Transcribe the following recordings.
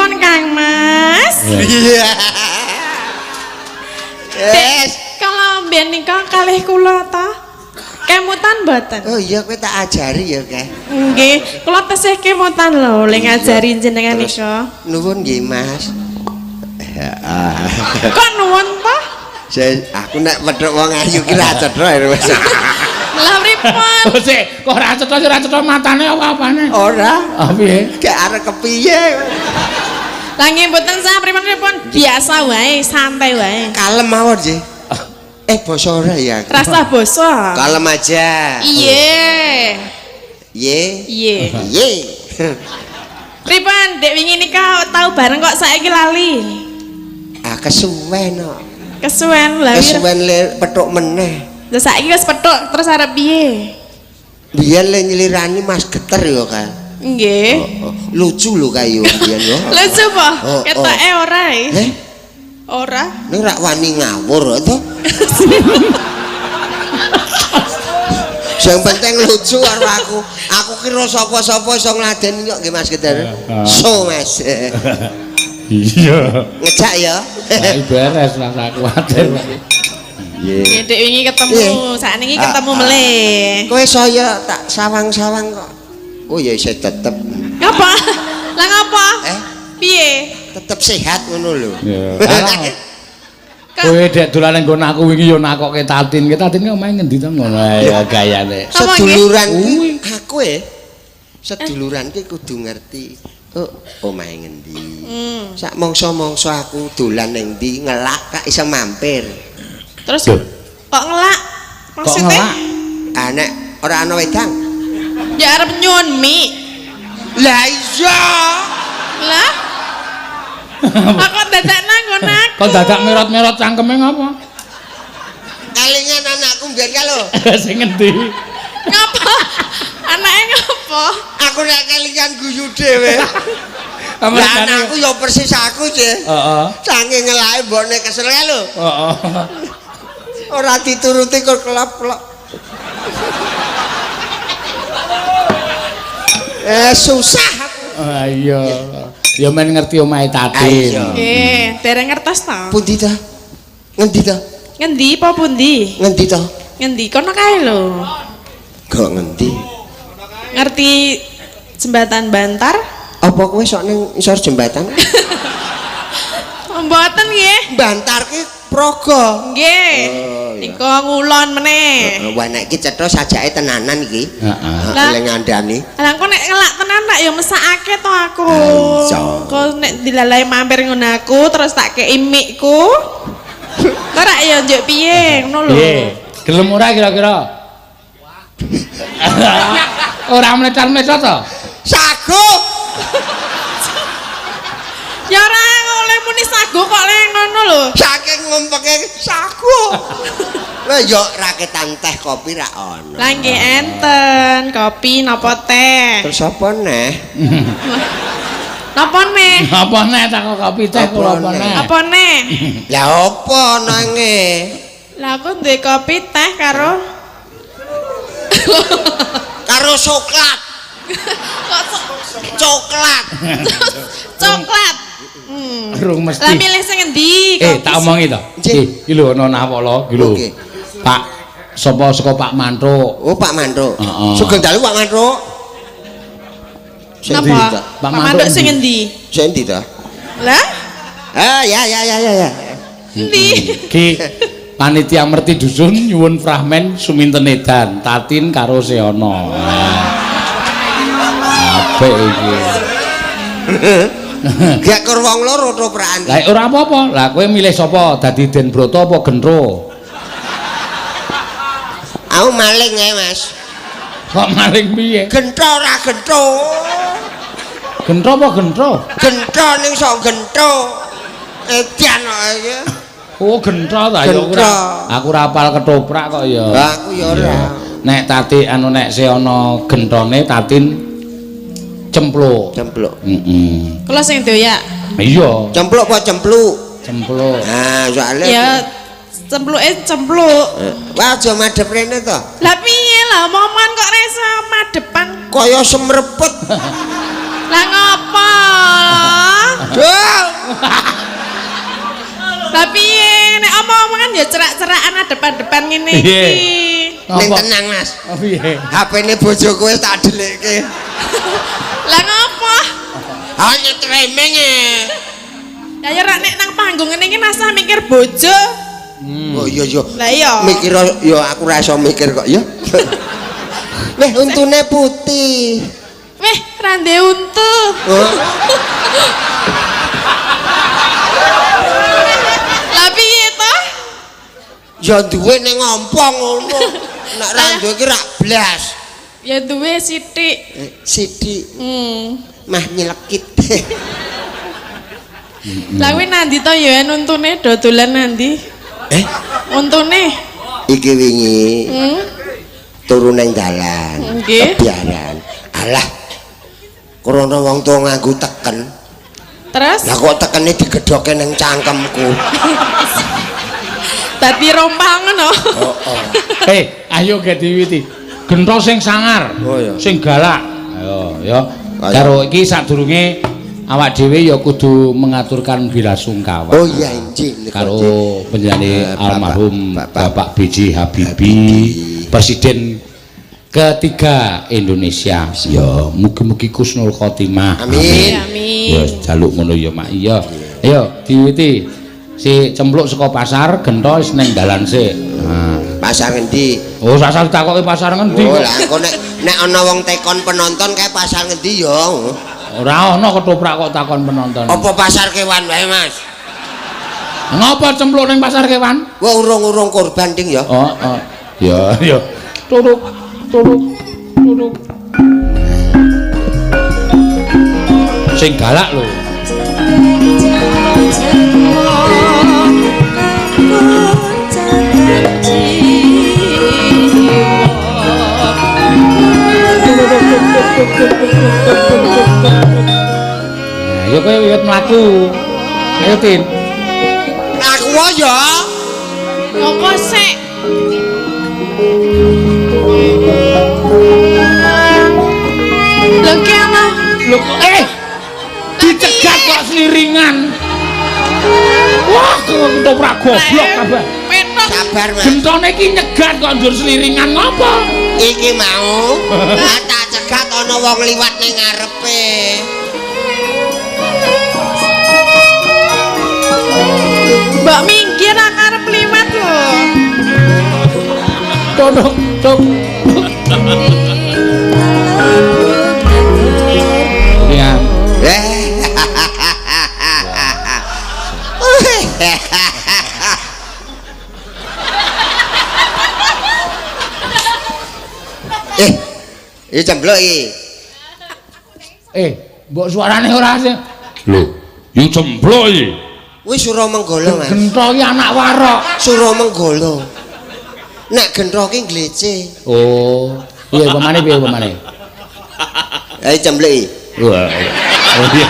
Pripun Kang Mas? Iya. Dek, kalau mbiyen nika kalih kula ta? Kemutan mboten? Oh iya, kowe tak ajari ya, Keh. Nggih, kula tesih kemutan lho le ngajari jenengan nika. Nuwun nggih, Mas. Ya. Kok nuwun ta? Saya, aku nek pedhok wong ayu ki ra cetha ya, Mas. Lah pripun? Oh sik, kok ora cetha, ora cetha matane apa apane? Ora. Ah piye? Gak arep kepiye. Lah nggih mboten sah pripun-pripun, biasa wae, santai wae. Kalem mawon nggih. Basa ora ya aku? Rasa basa. Kalem aja. Iya. Ye. Iya. Ye. Pripun, Dek wingi nika tau bareng kok saiki lali. Ah kesuwen kok. Kesuwen lah. Kesuwen le petuk meneh. Lah saiki wis petuk terus arep piye? Biyen le nyelirani Mas Geter ya, Kak. Nggih. Oh, oh. Lucu lho kae yo biyen yo. Lucu po? Oh, oh. Ketoke ora e. Eh, Ora. ning rak wani ngawur to. Sing penting lucu karo aku. Aku kira sapa-sapa iso ngladeni kok nggih Mas Geter. So Mas. Iya. Ngejak ya. Lah beres rasa kuwatir. Nggih. Dek wingi ketemu, sakniki ketemu melih. Kowe saya tak sawang-sawang kok. Oh ya isih tetep. Ngapa? Lah ngapa? Piye? Tetep sehat ngono lho. Ya. Kowe dek dolan nang nggon aku wingi yo nakokke Tatin. Ki Tatin ki omahe ngendi to ngono ya gayane. Seduluran ki aku e. Seduluran ki kudu ngerti. Oh, omahe ngendi. Sak mangsa-mangsa aku dolan ning ndi ngelak tak iso mampir. Terus kok ngelak? Maksudnya? Ah nek ora ana wedang. Ya arep nyuwun mie. Lah iya. Lah? Aku dadak nang nggon aku. Kok dadak merot-merot cangkeme ngapa? Kalingan anakku mbiyen ka lho. Sing ngendi? Ngapa? Anake ngapa? Aku nek kalingan guyu dhewe. Lah anakku ya persis aku, Cek. Heeh. Saking ngelake mbokne kesel ka lho. Heeh. Ora dituruti kok kelap-kelop. Susah aku. Ah iya. Ya men ngerti omahe Tatin. Nggih, dereng ngertos ta? Pundi ta? Ngendi ta? Ngendi apa pundi? Ngendi ta? Ngendi kono kae lho. Kok ngendi? Ngerti jembatan Bantar? Apa kowe sok ning isor jembatan? Mboten nggih. Bantar ki Progo. Nggih. Oh, iya. Nika ngulon meneh. Wah nek iki cetha sajake tenanan iki. Heeh. Heeh, le ngandani. Lah engko nek ngelak tenan tak ya mesakake to aku. Engko nek dilalai mampir ngono aku terus tak kei mikku. Kok rak ya njuk piye ngono lho. Piye? Gelem ora kira-kira? Ora mlecat-mlecot to? Sago. Ya ora oleh muni sago kok le ngono lho. Saking ngumpeke sago. Lah ya raketan teh kopi ra ono. Lah nggih enten kopi napa teh? Terus apa neh? Napa neh? Apa neh tak kok kopi teh kula apa neh? Apa neh? Lah apa nange? Lah aku duwe kopi teh karo Karo coklat. Kok coklat. Coklat. Rung mesti. Lah milih sing endi? Tak omongi to. Iki lho ana nawala iki lho. Pak sapa saka Pak Mantuk. Oh, Pak Mantuk. Heeh. Sugeng dalu Pak Mantuk. Sing Napa? Pak Pak Mantuk Mantuk sing endi? Sing endi to? Lah? Ah, ya ya ya ya ya. Endi? Ki panitia merti dusun nyuwun fragmen suminten edan Tatin karo Seana. Apik iki. Gak kur wong loro toprakan. Lah ora apa-apa. Lah kowe milih sapa? Dadi Den Broto apa Gentro? Aku maling ae, Mas. Kok maling piye? Gentro ora gentro. Gentro apa gentro? Gentro ning sok gentro. Edan kok iki. Oh, gentro ta ya ora. Aku ora hafal ketoprak kok ya. Lah aku ya ora. Nek Tati anu nek Seana gentrone Tatin cempluk. Cempluk. Heeh. Kula sing doyak. Iya. Cempluk apa cempluk? Cempluk. Nah, soalnya ya cempluke cempluk. Wah, aja madhep rene to. Lah piye lah omongan kok ora iso madepan. Kaya semrepet. Lah ngopo? Duh, cerak-cerakan adep-adepan ngene iki. Ning tenang, Mas. Oh piye? HP-ne bojoku wis tak dhelikke. Lah ngopo? Hanya streaming e. Ya ya rak nek nang panggung ngene iki rasah mikir bojo. Oh iya iya. Lah iya. Mikir ya aku ora iso mikir kok ya. Weh untune putih. Weh, ra ndek untu. Oh. Lah piye to? Ya duwe ning ngompong ngono. Nek ra duwe iki rak blas. Ya duwe sithik. Sithik. Mah nyelekit. Lah kuwi nandi to ya untune dodolan nandi? Untune Iki wingi turu ning dalan. Nggih. Kebiaran. Alah. Krana wong tuwa nganggo teken. Terus? Lah kok tekene digedhoke ning cangkemku. Dadi rompang ngono. Heeh. Ayo ge diwiti. Gento sing sangar. Oh, iya. Sing galak. Ayo ya. Karo iki sadurunge awak dhewe ya kudu mengaturkan belasungkawa. Oh iya injih karo penjenengane almarhum Bapak B.J. Habibie, Presiden ketiga Indonesia. Ya, mugi-mugi khusnul khotimah. Amin. Amin. Ya jaluk ngono ya Mak. Iya. Ayo diwiti. Si cempluk saka pasar, gento wis ning dalan sik. Nah. Pasar ngendi? Oh, sasar ditakoki pasar ngendi Oh, kok. lah engko nek ana wong tekon penonton kae pasar ngendi ya? Ora ana ketoprak kok takon penonton. Apa pasar kewan wae, Mas? Ngapa cempluk ning pasar kewan? Wah, urung-urung korban ding ya. Oh, oh. Ya, ya. Turuk, turuk, turuk. Sing galak lho. Nah, ya kowe wiwit mlaku. Ayo Tin. Aku ya. Ngopo sik? Lho ki ana. Lho kok dicegat kok seliringan. Wah, ketoprak goblok kabeh. Petok. Sabar, Mas. Gentone iki nyegat kok njur seliringan ngopo? Iki mau tak cegat ana wong liwat ning ngarepe. Mbok minggir aku arep liwat lho. Tok tok. Ya. Iki cempluk iki. Mbok suarane ora sing. Lho, yo cempluk iki. Wis Suramenggala, Mas. Gento iki anak warok. Suramenggala. Nek gento ki glece. Oh, piye pamane piye pamane? Ayo cempluk iki. Wah. Oh iya.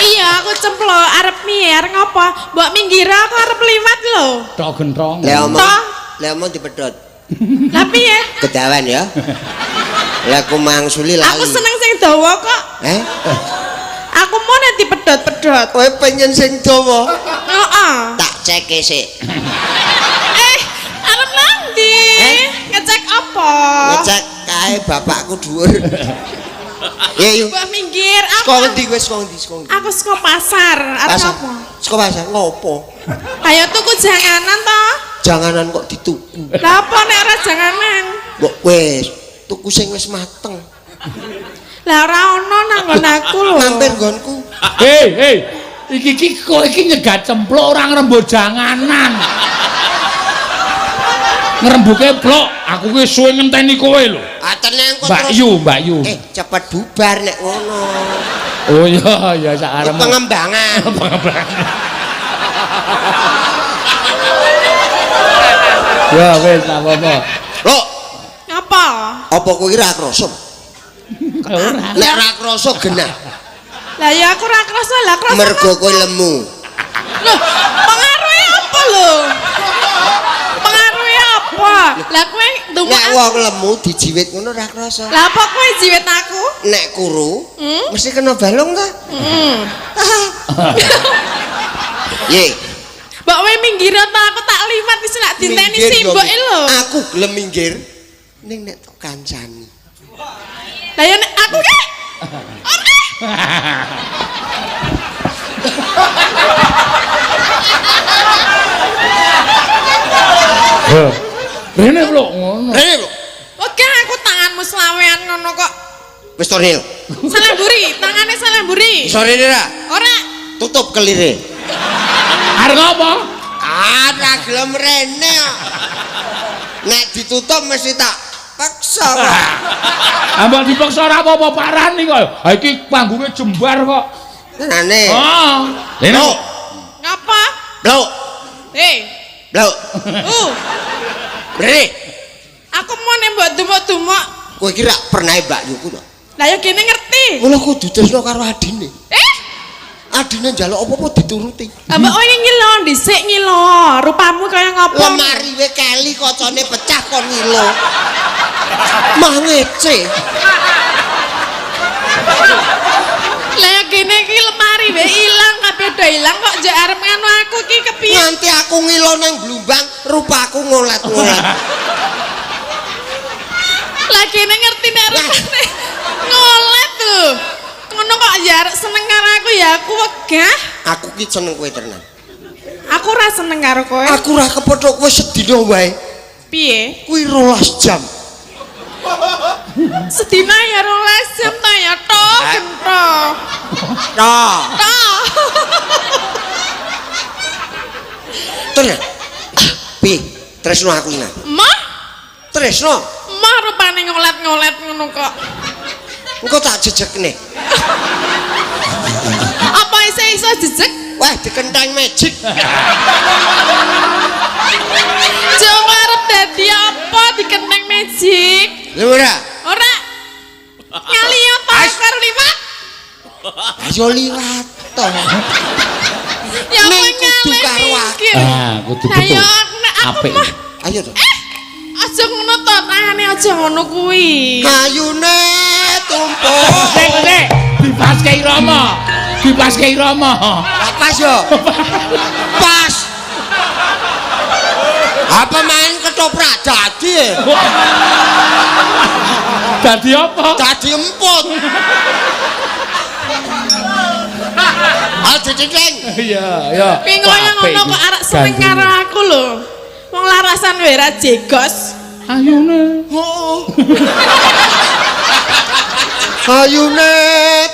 Iya, aku cempluk arep piye, arep ngopo? Mbok minggir aku arep liwat lho. Tok gentong. Lah omong dipedhot. Lah piye? Kedawan ya. Lah aku mangsuli lali. Aku seneng sing dawa kok. Aku mau nek dipedhot-pedhot. Kowe pengen sing dawa? Heeh. Tak ceke sik. Arep nang ndi? Ngecek apa? Ngecek kae bapakku dhuwur. Ya yuk. Mbok minggir aku. Saka ngendi kowe saka ngendi saka ngendi? Aku saka pasar. Arep apa? Saka pasar ngopo? Ayo tuku janganan to. Janganan kok dituku. Lah apa nek ora janganan? Mbok wis tuku sing wis mateng. Lah ora ono nang nggon aku lho. Mampir nggonku. Hei, iki iki kok iki nyegat cempluk ora ngrembug janganan. Ngrembuke blok, aku ki suwe ngenteni kowe lho. Ah tenang kok Mbak Yu, Mbak Yu. Cepet bubar nek ngono. Oh iya, ya sak arepmu. Pengembangan. Pengembangan. Ya wis tak apa-apa. Lho, ngapa? Apa kowe ora krasa? Ora. Nek ora krasa genah. Lah ya aku ora krasa, lah krasa. Mergo kowe lemu. Lho, pengaruhe apa lho? Pengaruhe apa? Lah kowe ndumuk. Nek wong lemu dijiwit ngono ora krasa. Lah apa kowe jiwit aku? Nek kuru mesti kena balung ta? Heeh. Ye. Mbok we minggir ta aku tak liwat wis nak dinteni simboke lho. Aku gelem minggir ning nek tok kancani. Lah ya nek aku ki. Ora. Rene lho ngono. Rene lho. Oke aku tanganmu selawean ngono kok. Wis to rene. Salah mburi, tangane salah mburi. Iso rene ra? Ora. Tutup kelire. Arep ngopo? Ah, ra gelem rene kok. Nek ditutup mesti tak paksa kok. Ah, mbok dipaksa ora apa-apa parani kok. Ha iki panggunge jembar kok. Tenane. Oh. Rene. Ngapa? Blok. Hei. Blok. Rene. Aku mau nek mbok dumuk-dumuk. Kowe iki rak pernah Mbak Yuku to? Lah ya kene ngerti. Ngono kudu tresno karo adine. Eh? Adine njaluk apa-apa dituruti. Lah mbok kowe ngilo dhisik ngilo. Rupamu kaya ngopo? Lemari we keli kocone pecah kon ngilo. Mah ngece. Lah ya kene iki lemari we ilang kabeh do ilang kok njek arep nganu aku iki kepiye? Nganti aku ngilo nang blumbang, rupaku ngolet-ngolet. Lah kene ngerti nek rupane ngolet lho. Ngono kok ya arep seneng karo aku ya aku wegah. Aku ki seneng kowe tenan. Aku ora seneng karo kowe. Aku ora kepethuk kowe sedina wae. Piye? Kuwi 12 jam. Sedina ya 12 jam ta ya to gento. To. To. Tenan. Piye? Tresno aku nang. Mah? Tresno. Mah rupane ngolet-ngolet ngono kok. Engko tak jejekne. Apa iso jejek? Wah, dikenteng magic. Coba arep dadi apa dikenteng magic? Lho ora? Ora. Ngali apa karo liwat? Ayo liwat to. Ya Ning kudu karo aku. Ah, kudu betul. Ayo aku mah. Ayo to. Aja ngono to, tangane aja ngono kuwi. Kayune tumpuk. Sik, dipaske irama. Dipaske irama. Lah pas yo. Pas. Apa main ketoprak dadi e? Dadi apa? Dadi emput. Aja diceng. Iya, iya. Piye ngono kok arek seneng karo aku lho. Wong larasan wae ra jegos. Ayune. Heeh. Ayune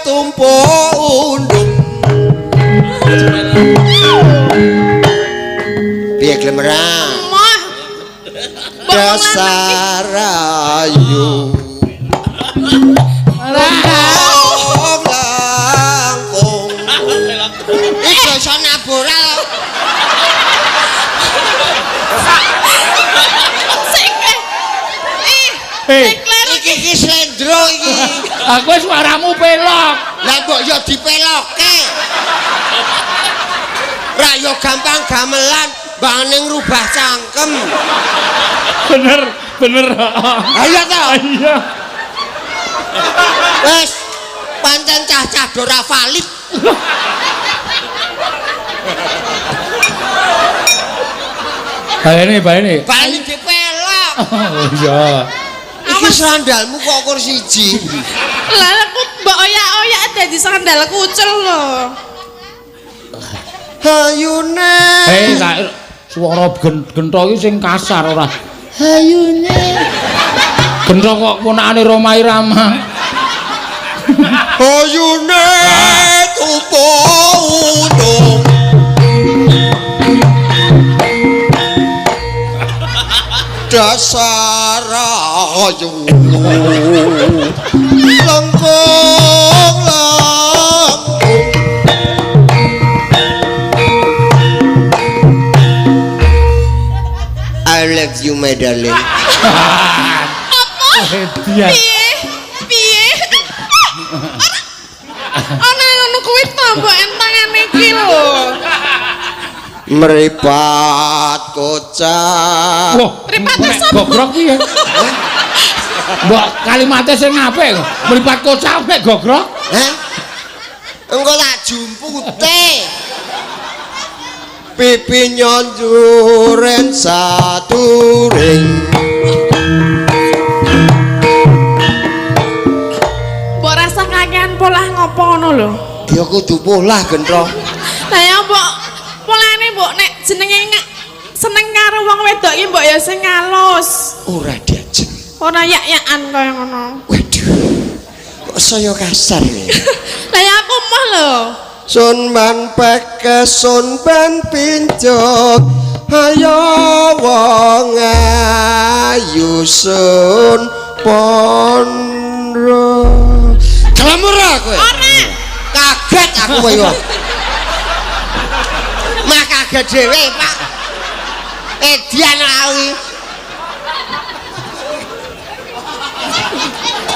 tumpuk undung. Piye gelem ra? Moh. Dasar ayu. Langkung. Iki iso nabora. Iki iki slendro iki. Aku suaramu pelok. Lah mbok yo dipelokke. Ra yo gampang gamelan, mbangane ngrubah cangkem. Bener, bener. Ayo to. Iya. Wes, pancen cah-cah do ra valid. Baleni, baleni. Baleni dipelok. Oh iya. Iki sandalmu kok kur siji. Lah aku mbok oyak-oyak dadi sandal kucel lho. Hayune. Hei, suara gento iki sing kasar ora. Hayune. Gento kok ponakane Rhoma Irama. Hayune tumpuk untung. Dasar ayu. Langkung langkung. I love you my darling. Apa? Piye? Piye? Ana ngono kuwi to mbok entangane iki lho. Meripat kocak. Loh, mripate sapa? Gogrok piye? Mbok kalimate sing apik kok. Mripat kocak nek gogrok. Hah? Engko tak jumpute. Pipi nyonjuren saturing. Mbok rasa kakean polah ngopo ngono lho. Ya kudu polah gentro. Lah ya mbok polane mbok nek jenenge seneng karo wong wedok iki mbok ya sing halus. Ora diajeng. Ora yak-yakan kaya ngono. Waduh. Kok saya kasar ya. Lah ya aku moh lho. Sun ban peke sun ban pincuk ayo wong ayu sun pondro. Gelem ora kowe? Ora. Kaget aku kowe yo. Mah kaget dhewe, Pak. Edian aku.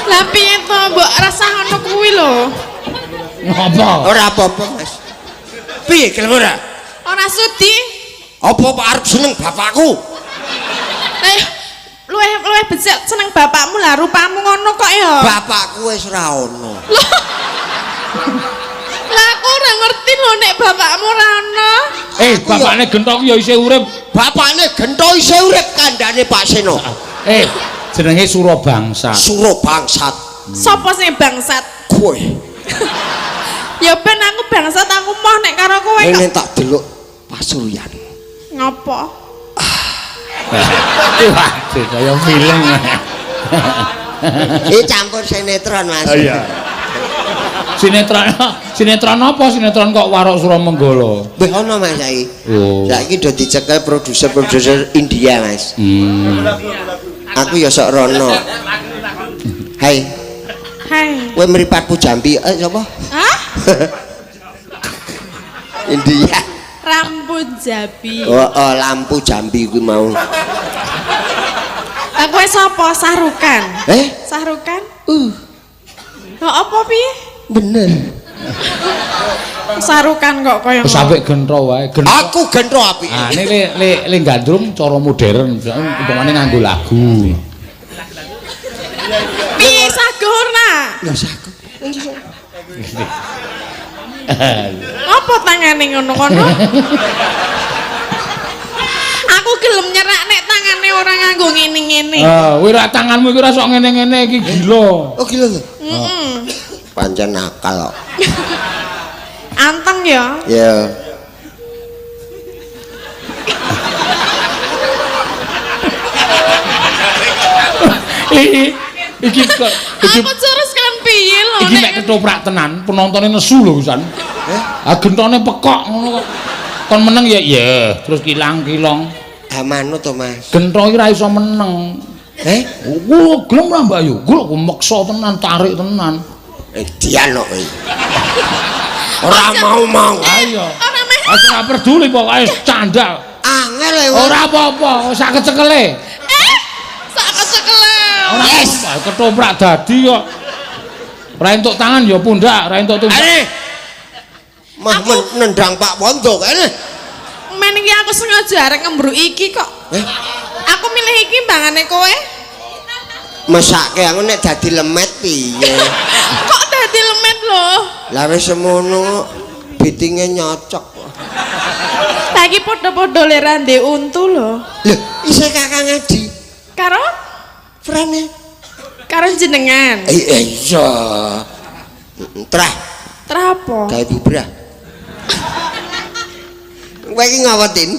Lah piye to mbok rasah ngono kuwi lho. Ngopo? Ora apa-apa, Mas. Piye gelem ora? Ora sudi. Apa Pak arep seneng bapakku? Luweh becik seneng bapakmu lah, rupamu ngono kok ya. Bapakku wis ora ono. Lah aku ora ngerti lho nek bapakmu ora ono. Bapakne Genthok ya isih urip. Bapakne Genthok isih urip kandhane Pak Seno. Jenenge Surabangsat. Surabangsat. Sopo sing bangsat? Kowe. Ya ben aku bangsat aku moh nek karo kowe kok. Ngene tak delok pasuryan. Ngopo? Waduh, kaya film. Iki campur sinetron, Mas. Oh iya. Sinetron apa? Sinetron kok Warok Suramenggala. Wih ono Mas saiki. Oh. Saiki do dicekel produser-produser India, Mas. Aku ya sok rono. Hai. Hai. Kowe mripatmu jambi sapa? Hah? India. Rampu Jambi. Oh, lampu jambi kuwi mau. Lah kowe sapa? Sahrukan. Sahrukan? Lah apa piye? Bener. Sahrukan kok kaya ngono. Sampe gentro wae. Aku gentro apike. Ah, ini le gandrung cara modern, umpamane nganggo lagu. Piye sagur nah? Lah sagur. Apa tangane ngono-ngono? Aku gelem nyerak nek tangane ora nganggo ngene-ngene. Ah, kowe ra tanganmu iki ora sok ngene-ngene iki gila. Oh gila to? Heeh. Pancen nakal kok. Anteng ya. Iya. Iki aku terus kan piye lho iki nek ketoprak tenan penontone nesu lho pisan. Ah gentone pekok ngono kok. Kon meneng ya ya terus kilang-kilong. Ah manut to Mas. Gentho iki ra iso meneng. Kulo gelem ra Mbak Yu. Kulo meksa tenan tarik tenan. Edian kok kowe. Ora mau-mau. Ayo. Ora peduli pokoke candal. Angel e. Ora apa-apa, sak kecekele. Sak kecekele. Yes, ketoprak dadi kok. Ora entuk tangan ya pundak, ora entuk tundak. Mah nendang Pak Wondo kene. Men iki aku sengaja arek ngembruk iki kok. Aku milih iki mbangane kowe. Mesake aku nek dadi lemet piye? Kok dadi lemet lho? Lah wis semono bitinge nyocok. Lah iki padha-padha le ra ndek untu lho. Lho, isih Kakang Adi. Karo Frane. Karo jenengan. Iya. Trah. Trah apa? Gawe bubrah. Kowe iki ngawetin?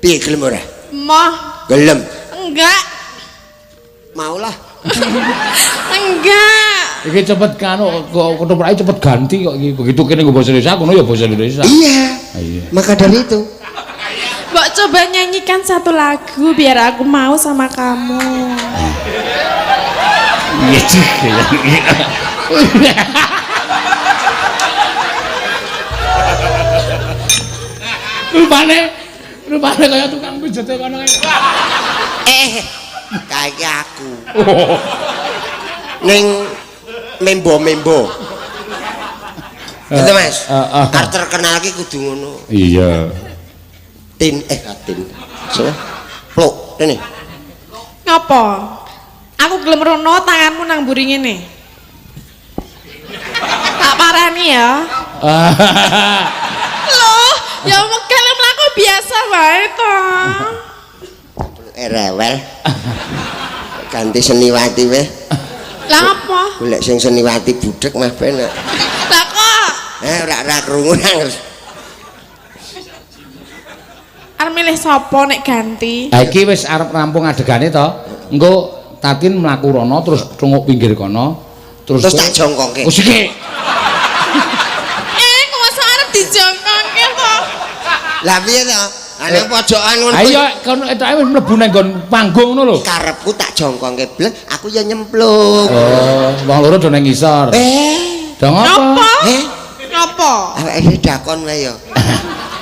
Piye gelem ora? Moh. Gelem. Enggak. Maulah. Enggak. Iki cepet kanu kok ketoprake cepet ganti kok iki. Begitu kene nggo basa Indonesia kono ya basa Indonesia. Iya. Iya. Maka dari itu. Mbok coba nyanyikan satu lagu biar aku mau sama kamu. Rupane kaya tukang pijete kono kae. Kayak aku. Ning membo-membo. Gitu Mas. Arep terkenal ki kudu ngono. Iya. Tin tin. So. Pluk rene. Ngapa? Aku gelem rono tanganmu nang mburi ngene. Tak parani ya. Loh, ya megel biasa wae to. Rewel. Ganti seniwati weh. Lah apa? Golek sing seniwati budhek mah penak. Lah kok Ora krungu nang. Arep milih sapa nek ganti? Ha iki wis arep rampung adegane to. Engko Tatin mlaku rono terus cunguk pinggir kono. Terus Terus tak jongkongke. Oh siki. Kok masa arep dijongkongke to? Lah piye to? Ha nang pojokan ngono. Ayo kono etoke wis mlebu nang nggon panggung ngono lho. Karepku tak jongkongke blek, aku ya nyemplung. Oh, wong loro do nang ngisor. Do ngopo? Ngopo? Ngopo? Awake dakon wae ya.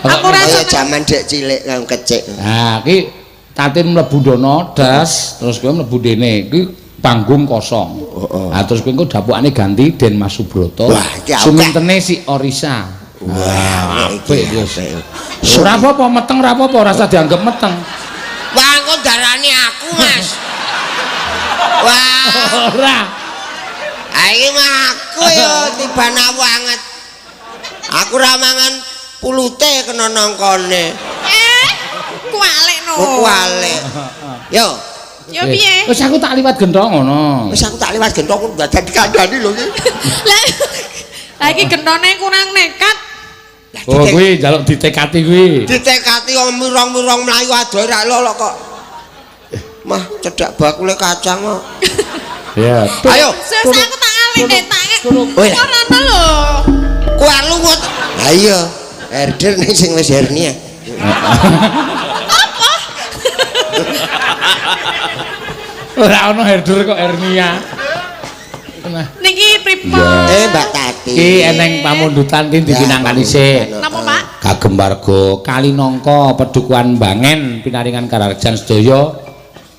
Aku ora Kaya jaman dek cilik kang kecik. Nah, iki Tatin mlebu dono das, terus kowe mlebu dene. Iki panggung kosong. Heeh. Nah, terus kowe engko dapukane ganti Den Mas Subroto. Wah, iki akeh. Sumintene si Orisa. Wah, apik wis. apik. Ora apa-apa meteng ora apa-apa, ora usah dianggep meteng. Wah, engko darani aku, Mas. Wah, Ora. iki mah aku ya tiban banget. Aku ora mangan pulute kena nangkane. Kualik no. Kok kualik. Yo, Yo piye? Wis aku tak liwat gentong ngono. wis aku tak liwat gentong dadak dikandani lho iki. Lah lah iki gentone kurang nekat. Lah Oh, kuwi njaluk ditekati kuwi. ditekati wong mirong-mirong mlayu adoh ra lolok kok. Mah cedhak bakule kacang kok. Ya. Ayo, Wis aku tak alih deh, tak. Oh, iya. Ora ono lho. kuwi lungut. Ha iya, herder ning sing wis hernia. Apa? Ora ono herder kok hernia. Nah, Niki pripun? Mbak Tati. iki eneng pamundutan ki dipinangkani sik. Napa, Pak? Kagem warga Kalinangka Pedukuhan Bangen pinaringan Kararjan sedaya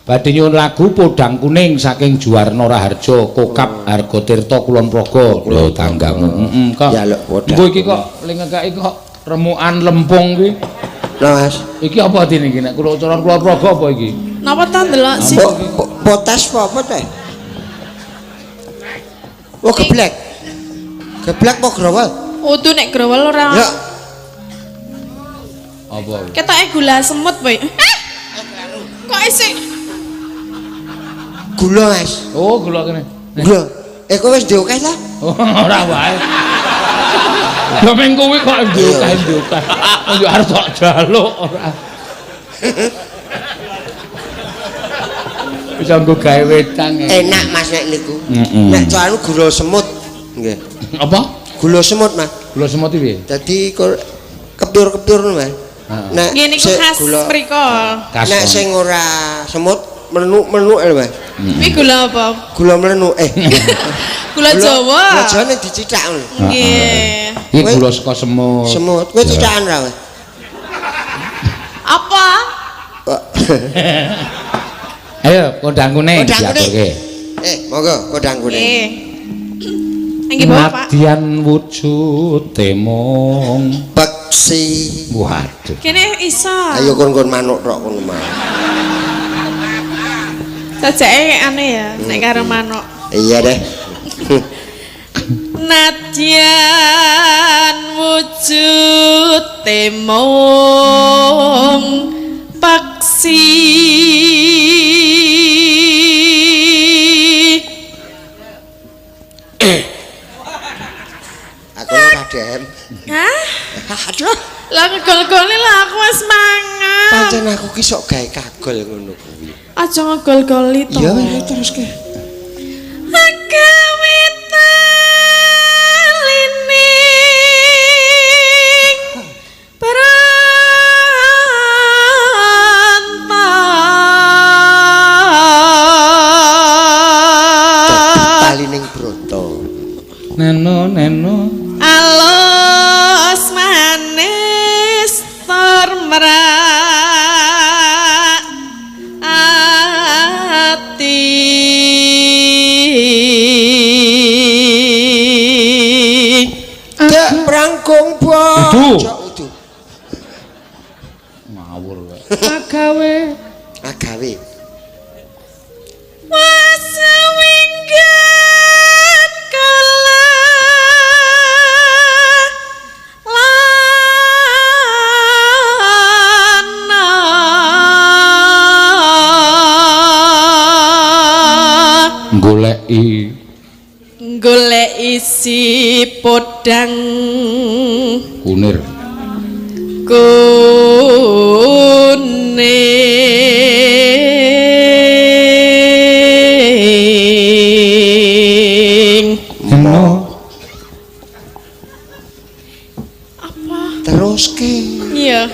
badhe nyuwun lagu Podang Kuning saking Juwarno Raharja Kokap Hargotirta Kulon Progo. Lho tanggamu. Heeh kok. Ya, lho, Podang Engko iki kok ling ngekeki kok remukan lempung kuwi. Lho, Mas. Iki apa dene iki nek kula ucaran Kulon Progo apa iki? Napa ta ndelok sih? Potas apa teh? Oh, geblek. Geblek apa growol? Udu nek growol ora. Ya, Apa? Ketoke gula semut, Boy. Kok isih gula, Mas. Oh, gula kene. Gula. Kowe wis diokeh ta? Oh, ora wae. Lha meng kuwi kok diokeh-diokeh. Yo arep tok jaluk ora. Bisa nggo gawe wedang. Enak Mas nek niku. Mm-mm. Nek anu gula semut. Nggih. Apa? Gula semut, Mas. Gula semut iki piye? Dadi kepyur-kepyur ngono, Mas. Heeh. Nek nggih niku khas mriko. Nek sing ora semut mlenuk-mlenuk lho, Mas. Kuwi gula apa? Gula mlenuk eh. Gula Jawa. Gula Jawa nek dicithak ngono. Nggih. Iki gula saka semut. Semut. Kowe cithakan ra, Mas? Apa? Kok. Ayo kodang kuning Kodang kuning. diaturke. Monggo kodang kuning. Nggih. Nggih, Bapak. Nadyan wujude mung Peksi. Waduh. Kene iso. Ayo kon-kon manuk tok kono mau. Sajake aneh ya nek karo manuk. Iya deh. Nadyan wujude mung peksi. Aku ora dem. Hah? Aduh. Lah ngegol-goli lah aku wis mangan. Pancen aku ki sok gawe kagol ngono kuwi. Aja ngegol-goli to. Iya wis terus ke. Agawe talining branta. Talining broto. Neno neno Alus manis tur merak ati. Dek prangkung Udu. bocok udu. Ngawur kowe. Agawe Agawe. Wasewinggan kala Goleki. Golek isi podang kunir. Kuning. Kena. Apa? Teruske. Iya.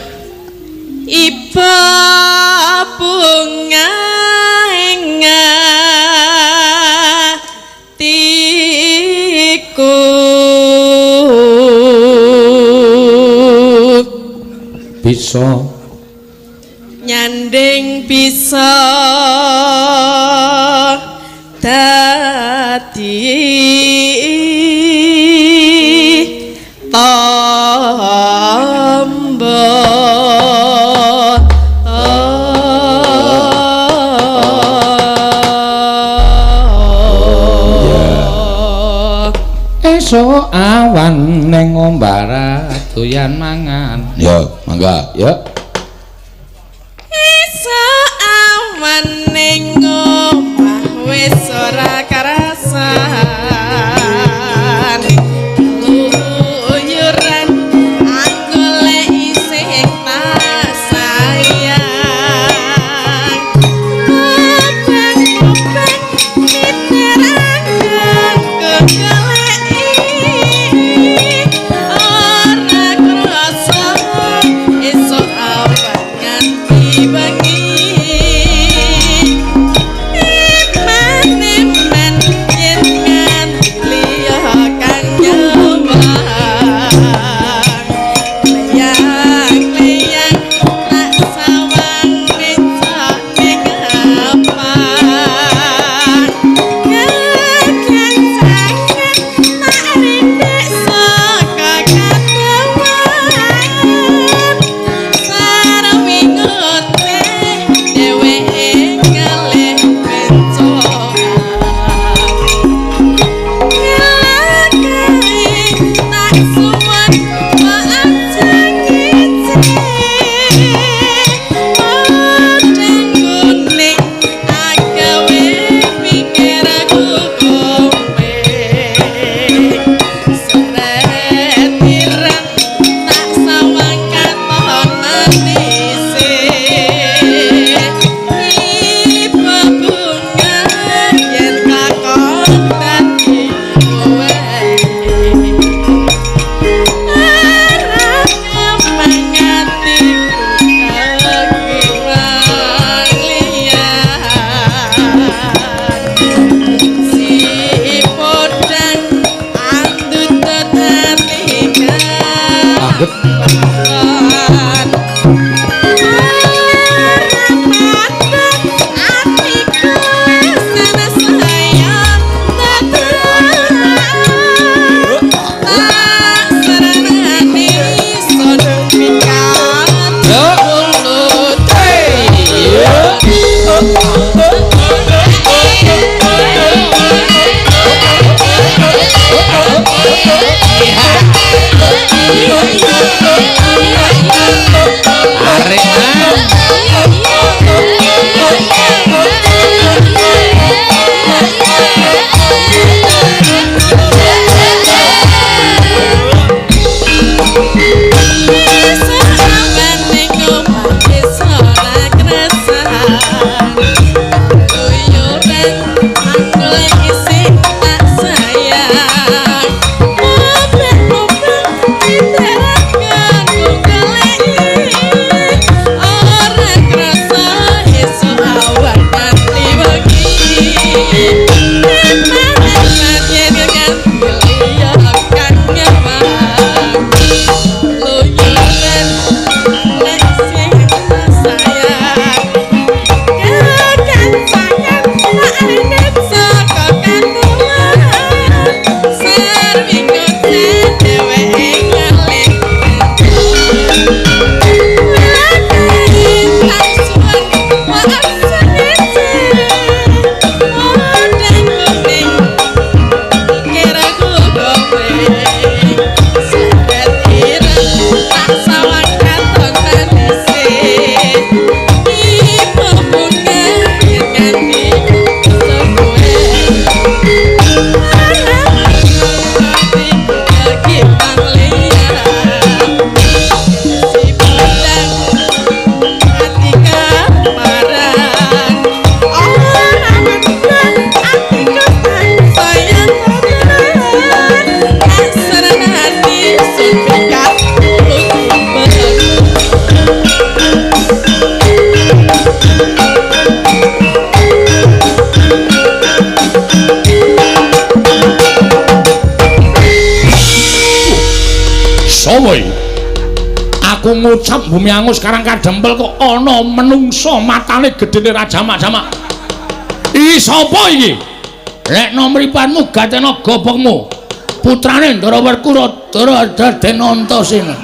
Iba bunga ing atiku. Bisa nyanding bisa dadi tombo. Esuk awan ning ombara doyan mangan. Ya, mangga, ya. Esuk awan ning omah wis ora karasan. Keluyuran aku lek isih tak sayang. Kubang-kubang miterangan kegoleki. Ora krasa esuk awan nganti bengi. Eman-eman yen nganti liya kang nyawang. Leyang-leyang tak sawang becok ning apang. Kekancangan tak rindik saka kadewan. Sarwi ngote dheweke ngalih bencokan. Ngelakae tak suwun kok aja ngece. Podang kuning agawe pikirku kowe. Seret ireng tak sawang katon manise. Iba bunga yen kakon dadi kowe. Ora mangatiku kekiwang liyan. Si podang andutut ati Anggep. kawan. Ora patut atiku senesaya tetelan. Tak serenane sun pikat mulut. Arek ah. Aku ngucap bumi angus Karang Kadempel kok ana menungsa matane gedene ra jamak-jamak. Iki sapa iki? Lekno mripatmu gatena gobokmu. Putrane Ndara Werkudara Raden Antasena.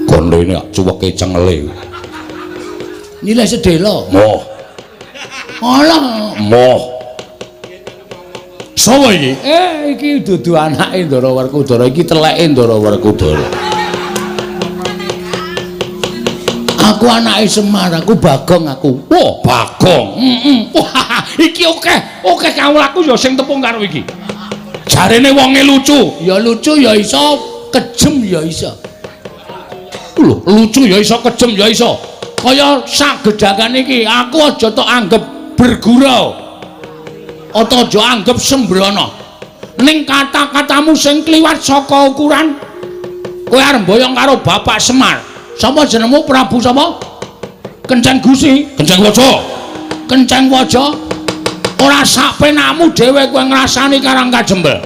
Gondene cuweke cengele. Nyilih sedhela. Moh. Alah, moh. Sapa iki? Iki dudu anake Ndara Werkudara, iki teleke Ndara Werkudara. Aku anake Semar, aku Bagong aku. Wah, Bagong. Heeh. Wah, iki akeh, akeh kawulaku ya sing tepung karo iki. Jarene wonge lucu. Ya lucu ya iso, kejem ya iso. Lho, lucu ya iso, kejem ya iso. Kaya sak gedhakan iki, aku aja tok anggep bergurau. Atau aja anggep sembrono. Ning kata-katamu sing kliwat saka ukuran, kowe arep mboyong karo Bapak Semar. Sapa jenengmu Prabu sapa? Kenceng Gusi, Kenceng Waja. Kenceng Waja. Ora sak penakmu dhewe kowe ngrasani Karang Kajembel.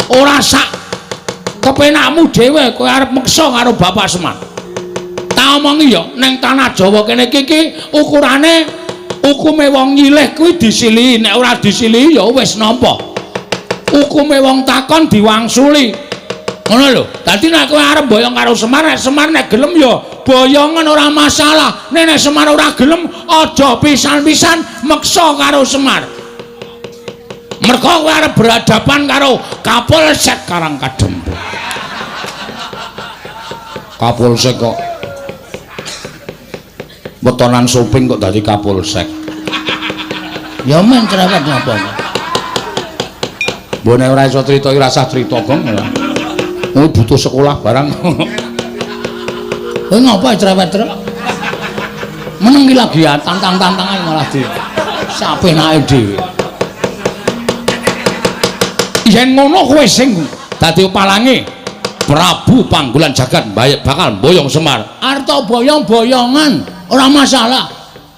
Ora sak kepenakmu dhewe kowe arep meksa karo Bapak Semar. Tak omongi ya, ning tanah Jawa kene iki ukurane hukume wong nyilih kuwi disilihi, nek ora disilihi ya wis nampa. Hukume wong takon diwangsuli. Ngono lho. Dadi nek kowe arep boyong karo Semar, nek Semar nek gelem ya boyongan ora masalah. Nek nek Semar ora gelem aja pisan-pisan meksa karo Semar. Mergo kowe arep berhadapan karo Kapolsek Karang Kadempel. Kapolsek kok wetonan soping kok dadi Kapolsek. Ya men cerewet napa. Mbok nek ora iso crita iki rasah crita, Gong. Kowe butuh sekolah barang. Kowe ngapa cerewet truk? Meneng iki lagi tantang-tantangan malah di sapenake dhewe. Yen ngono kowe sing dadi palange Prabu Panggulan Jagat bakal mboyong Semar. Arta boyong-boyongan ora masalah.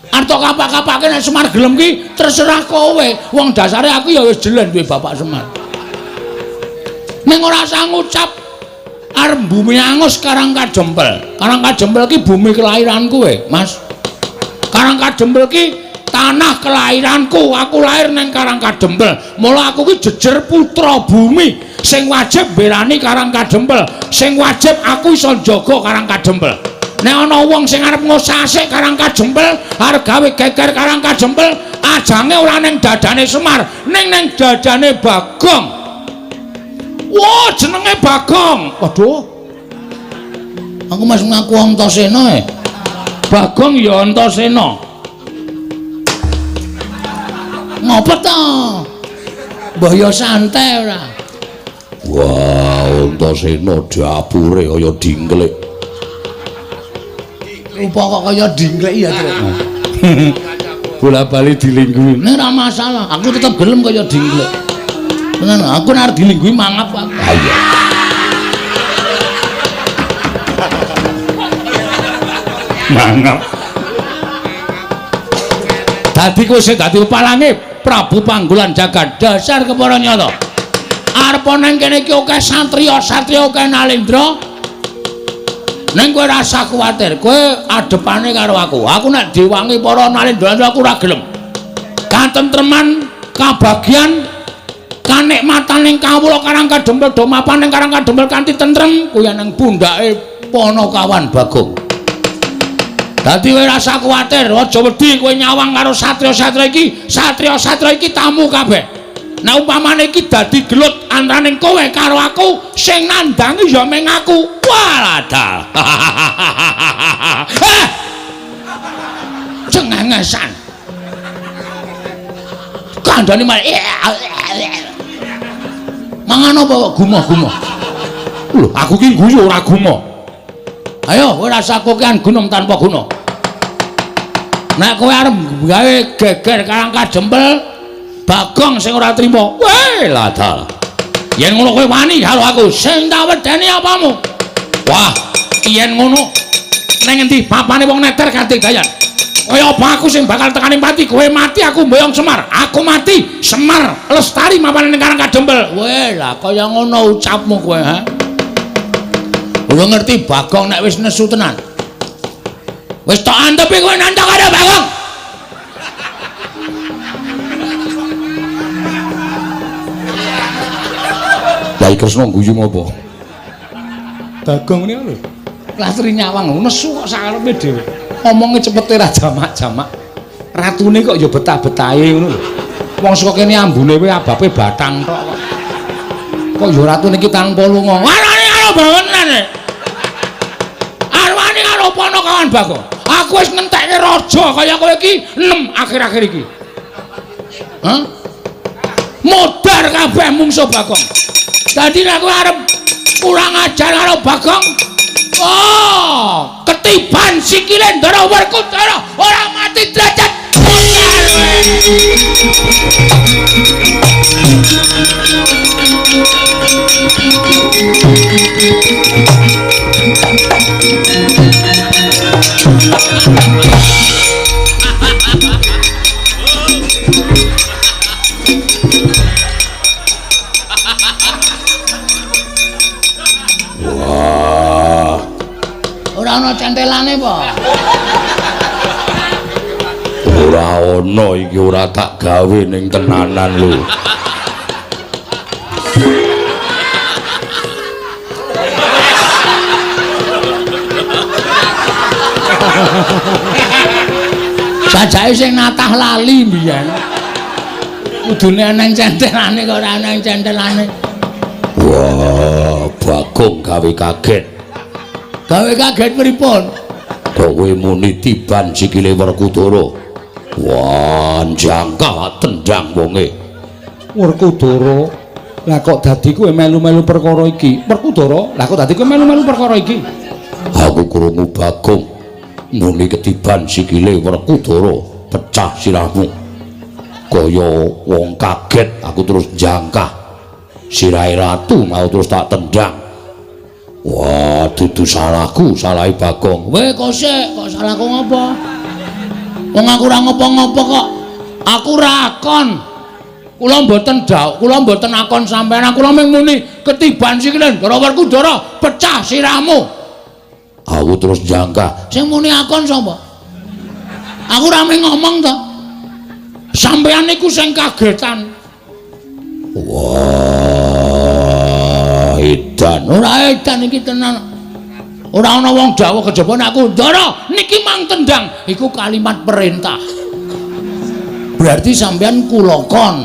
Arta kapak-kapake nek Semar gelem ki terserah kowe. Wong dasare aku ya wis jelen duwe Bapak Semar. Ning ora usah ngucap arep bumi angus Karang Kajempel. Karang Kajempel ki bumi kelahiranku we, Mas. Karang Kajempel ki tanah kelahiranku. Aku lahir nang Karang Kajempel. Mula aku ki jejer putra bumi sing wajib berani Karang Kajempel. Sing wajib aku iso njaga Karang Kajempel. Nek ana wong sing arep ngosasik Karang Kajempel, arep gawe geger Karang Kajempel, ajange ora ning dadane Semar, ning ning dadane Bagong. Wah, jenenge Bagong. Waduh. Aku mas ngaku Antasena e. Bagong ya Antasena. Ngopo to? Mbah ya santai ora. Wah, Antasena dapure kaya dingklik. Rupa kok kaya dingklik ya, Truk. Bola-bali dilingguhi. Nek ora masalah, aku tetep gelem kaya dingklik. Tenan, aku nek arep dilingguhi mangap aku. Ha iya. Mangap. Dadi kowe sing dadi palange Prabu Panggulan Jagat dasar kepara nyata. Arep nang kene iki akeh satriya-satriya akeh nalendra. Ning kowe rasa kuwatir, kowe adepane karo aku. Aku nek diwangi para nalendra aku ora gelem. Katentreman, kabagian, kanikmatan ning kawula Karang Kadempel do mapan ning Karang Kadempel kanthi tentrem kuwi nang pundhake Ponokawan Bagong. Dadi kowe rasa kuwatir, aja wedi kowe nyawang karo satriya-satriya iki, satriya-satriya iki tamu kabeh. Nek umpamane iki dadi gelut antaraning kowe karo aku, sing nandangi ya mung aku. Walah. Eh! Cengengesan. Kandhane malah mangan apa kok gumoh-gumoh. Lho, aku ki guyu ora gumoh. Ayo, kowe rasa kokean gunung tanpa guna. Nek kowe arep gawe geger Karang Kajempel, Bagong sing ora trima. Weh, ladal. Yen ngono kowe wani karo aku, sing tak wedeni apamu? Wah, yen ngono nang endi papane wong neter kanthi dayan. Kaya apa aku sing bakal tekani pati, kowe mati aku mboyong Semar. Aku mati, Semar lestari mapane ning Karang Kadempel. Weh, lah kaya ngono ucapmu kowe, ha? Ora ngerti Bagong nek wis nesu tenan. Wis tok antepi kowe nantang karo Bagong. Yai Kresna guyu ngopo? Bagong niku lho. Lastri nyawang nesu kok sakarepe dhewe. Omonge cepete ra jamak-jamak. Ratune kok ya betah-betahe ngono lho. Wong saka kene ambune wae abape batang tok kok. Kok ya ratune iki tanpa lunga. Warane karo bangenan. Arwane karo Panakawan Bagong. Aku wis ngentekke raja kaya kowe iki 6 akhir-akhir iki. Hah? Modar kabeh mungsuh Bagong. Dadi nek kowe arep kurang ajar karo Bagong, oh, ketiban sikile Ndara Werkudara ora mati derajat. Wah. Ora ana centelane apa? Ora ana iki ora tak gawe ning tenanan lho. Sajake sing natah lali mbiyen. Kudune ana centelane kok ora ana centelane. Wah, Bagong gawe kaget. Gawe kaget pripun? Kowe muni tiban sikile Werkudara. Wah, jangkah tendang wonge. Werkudara, lah kok dadi kowe melu-melu perkara iki? Werkudara, lah kok dadi kowe melu-melu perkara iki? Aku krungu Bagong muni ketiban sikile Werkudara, pecah sirahmu. Kaya wong kaget, aku terus jangkah. Sirahe ratu mau terus tak tendang. Wah, dudu salahku, salahe Bagong. Weh, kok sik, kok salahku ngopo? Wong aku ora ngopo-ngopo kok. Aku ora akon. Kula mboten dawuh, kula mboten akon sampeyan. Kula mung muni ketiban sikile Ndara Werkudara, pecah sirahmu. Aku terus jangkah. Sing muni akon sapa? Aku ora mung ngomong to. Sampeyan niku sing kagetan. Wah, edan. Ora edan iki tenan. Ora ana wong dawuh kejaba nek aku Ndara niki mang tendang, iku kalimat perintah. Berarti sampeyan kula kon.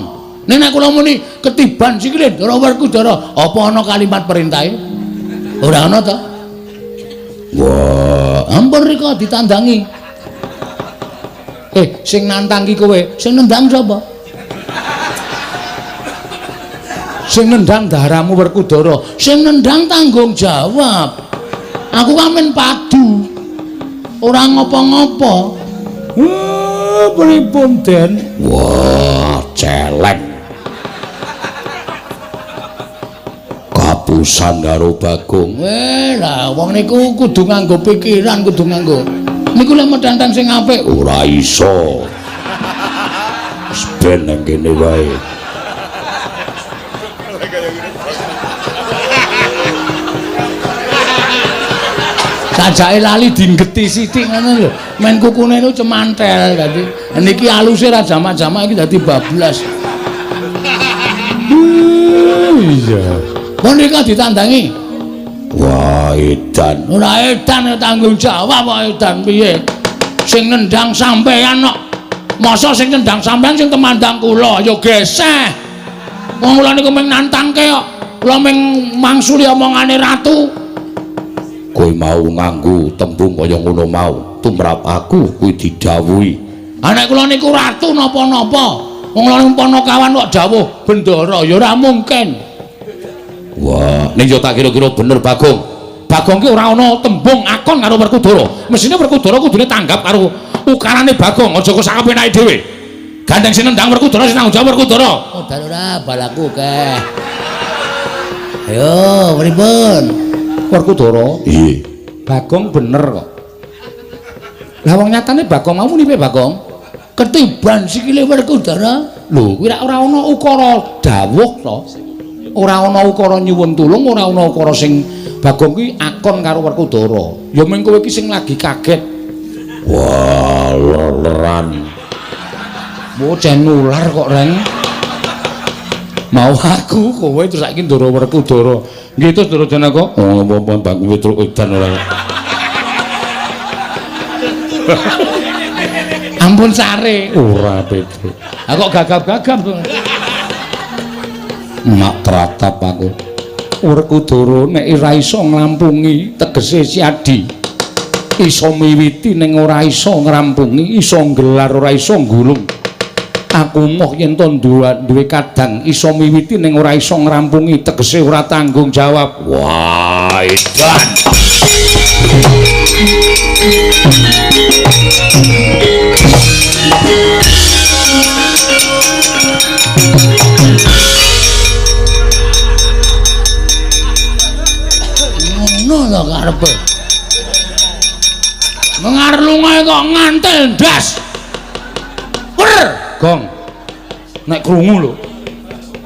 Nek nek kula muni ketiban sikile Ndara Werkudara, apa ana kalimat perintahe? Ora ana to. Wah, ampun rika ditandangi. Sing nantang ki kowe, sing nendang sapa? Sing nendang daramu Werkudara, sing nendang tanggung jawab. Aku kan padu. Ora ngopo-ngopo. Pripun, Den? Wah, celeng. Kapusan karo Bagong. Lah wong niku kudu nganggo pikiran, kudu nganggo. Niku lek medantang sing apik ora iso. Wis ben nang kene wae. Sajake lali dinggeti sithik ngono lho. Men kukune niku cemantel dadi. Niki aluse ra jamak-jamak iki dadi bablas. Iya. Mun nika ditandangi. Wah, edan. Ora edan tanggung jawab kok edan piye? Sing nendang sampeyan kok. Masa sing nendang sampeyan sing temandang kula ya geseh. Wong kula niku mung nantangke kok. Kula mung mangsuli omongane ratu. Kowe mau nganggo tembung kaya ngono mau, tumrap aku kuwi didhawuhi. Ha nek kula niku ratu napa-napa, wong kula niku Panakawan kok dawuh bendara ya ora mungkin. Wah, ning yo tak kira-kira bener Bagong. Bagong ki ora ana tembung akon karo Werkudara. Mesine Werkudara kudune tanggap karo ukarane Bagong, aja kok sakapenake dhewe. Gandeng sing nendang Werkudara sing tanggung jawab Werkudara. Oh, ora balaku keh. Ayo, pripun? Werkudara. Iya. Bagong bener kok. Lah wong nyatane Bagong mau muni piye Bagong? Ketiban sikile Werkudara. Lho, kuwi ora ana ukara dawuh to. Ora ana ukara nyuwun tulung, ora ana ukara sing Bagong ki akon karo Werkudara. Ya mung kowe iki sing lagi kaget. Wah, leran. Bocah nular kok, Reng. Mau aku kowe terus saiki Ndara Werkudara. Nggih terus Ndara Janaka. Oh, apa Bagong Petruk edan ora. Ampun sare. Ora Petruk. Ha kok gagap-gagap to. Mak tratap aku. Werkudara nek ora iso nglampungi tegese si Adi. Iso miwiti ning ora iso ngrampungi, iso nggelar ora iso nggulung. Aku moh yen to duwe kadang iso miwiti ning ora iso ngrampungi tegese ora tanggung jawab. Wah, edan. Ngono to karepe. Mengarlunga kok ngantel ndas. Wer, gong. Nek krungu lho.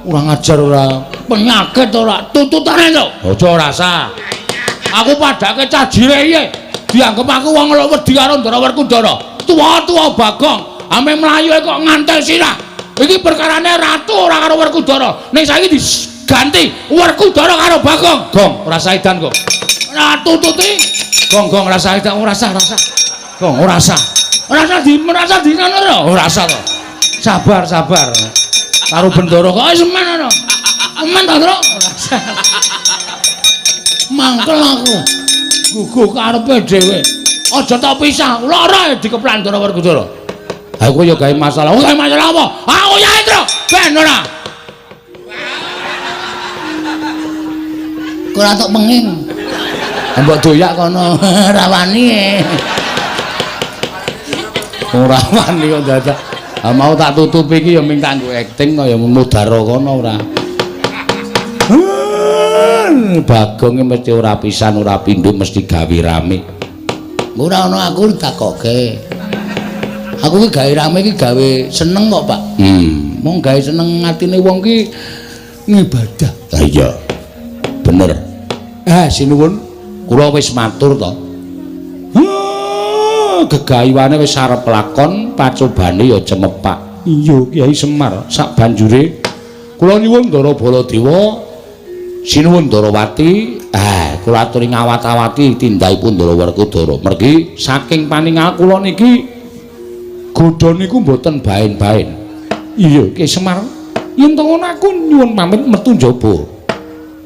Ora ngajar ora penyakit ora tuntutane to. Aja rasa. Aku padake cah jire iki. Dianggep aku wong wedi karo Ndara Werkudara. Tuwa-tuwa Bagong, ame mlayu kok ngantel sirah. Iki perkarane ratu ora karo Werkudara. Ning saiki diganti Werkudara karo Bagong. Gong, ora saidan kok. Ora tututi. Gong, gong ora saidan, ora sah, ora sah. Gong, ora sah. Ora sah di merasa di ngono ora sah to. Sabar, sabar. Karo Bendara kok wis men ngono. Men to, Tru? Ora sah. Mangkel aku. Guguh karepe dhewe. Aja tok pisah, lara dikeplan Ndara Werkudara. Aku ya gawe masalah. Gawe masalah apa? Aku ya, Tru. Ben ora. Ora tok penging. Mbok doyak kono ora wani. Ora wani kok dadak. Ha mau tak tutupi iki ya ming kanggo akting kaya mudara kono ora. Bagong mesti ora pisan ora pindho mesti gawe rame. Ora ana aku ditakoke. Aku ki gawe rame ki gawe seneng kok, Pak. Mong gawe seneng atine wong ki ngibadah. Ha iya. Bener. Sinuwun, kula wis matur to. Gegayuhane wis arep lakon, pacobane ya cemepak. Iya, Kyai Semar, sak banjure kula nyuwun Ndara Baladewa, sinuwun Ndarawati, kula aturi ngawat-awati tindakipun Ndara Werkudara. Mergi saking paningal kula niki godha niku mboten baen-baen. Iya, Kyai Semar, yen to ngono aku nyuwun pamit metu njaba.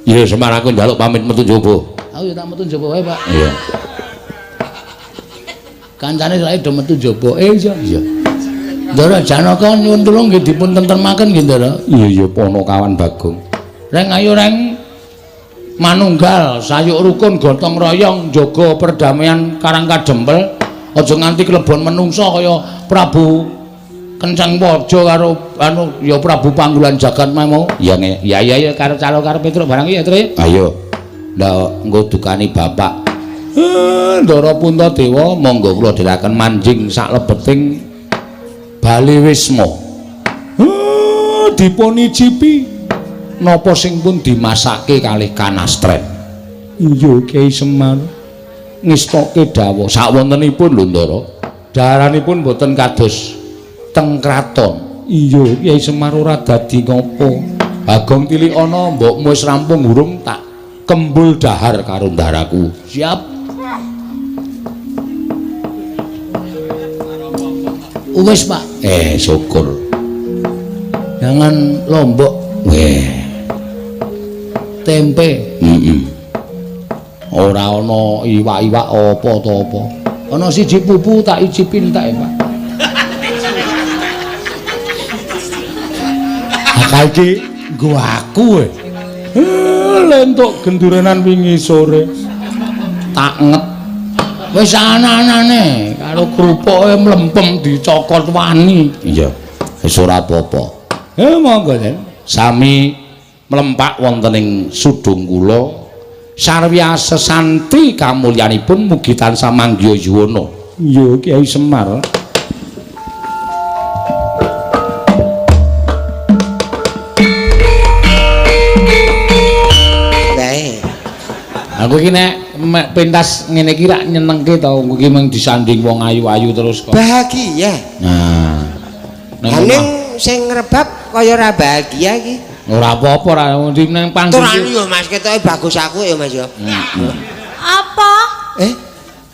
Iya, Semar, aku njaluk pamit metu njaba. Aku ya tak metu njaba wae, Pak. Iya. Kancane saiki do metu njaba. Iya, iya. Ndara Janaka nyuwun tulung nggih dipun tentremaken nggih, Ndara. Iya, iya, Ponokawan Bagong. Reng ayo reng manunggal sayuk rukun gotong royong jaga perdamaian Karang Kadempel. Aja nganti klebon menungsa kaya Prabu Kenceng Waja karo anu ya Prabu Panggulan Jagat mau. Ya ya ya karo calo karo Petruk barang iki ya, Tru. Ayo. Lah engko dukani bapak. Ndara Puntadewa monggo kula dherekaken manjing saklebeting Bale Wisma. Dipunicipi napa sing pun dimasake kalih kanastren. Iya, Kyai Semar. Ngestoke dawuh sakwontenipun lho, Ndara. Daharanipun boten kados teng kraton. Iya, Kyai Semar ora dadi ngopo. Bagong tilik ana mbokmu wis rampung urung tak kembul dahar karo ndaraku. Siap. Wis, Pak. Syukur. Jangan lombok. Tempe. Ora ana iwak-iwak apa to apa. Ana siji pupu tak icipin tak, Pak. Ha iki nggo aku. Lentuk gendurenan wingi sore. Tak nget. Wis ana-anane karo krupuke mlempem dicokot wani. Iya. Wis ora apa-apa. Monggo, Den. Sami mlempak wonten ing sudung kula. Sarwya sesanti kamulyanipun mugi tansah manggiya yuwana. Iya, Kyai Semar. Bae. Aku iki nek pentas ngene iki rak nyenengke to, iki mung disanding wong ayu-ayu terus kok. Bahagia. Nah. Ning sing ngrebab kaya ora bahagia iki. Ora apa-apa ora ning panggung. Turane yo Mas, ketoke bagus aku ya Mas ya. Apa?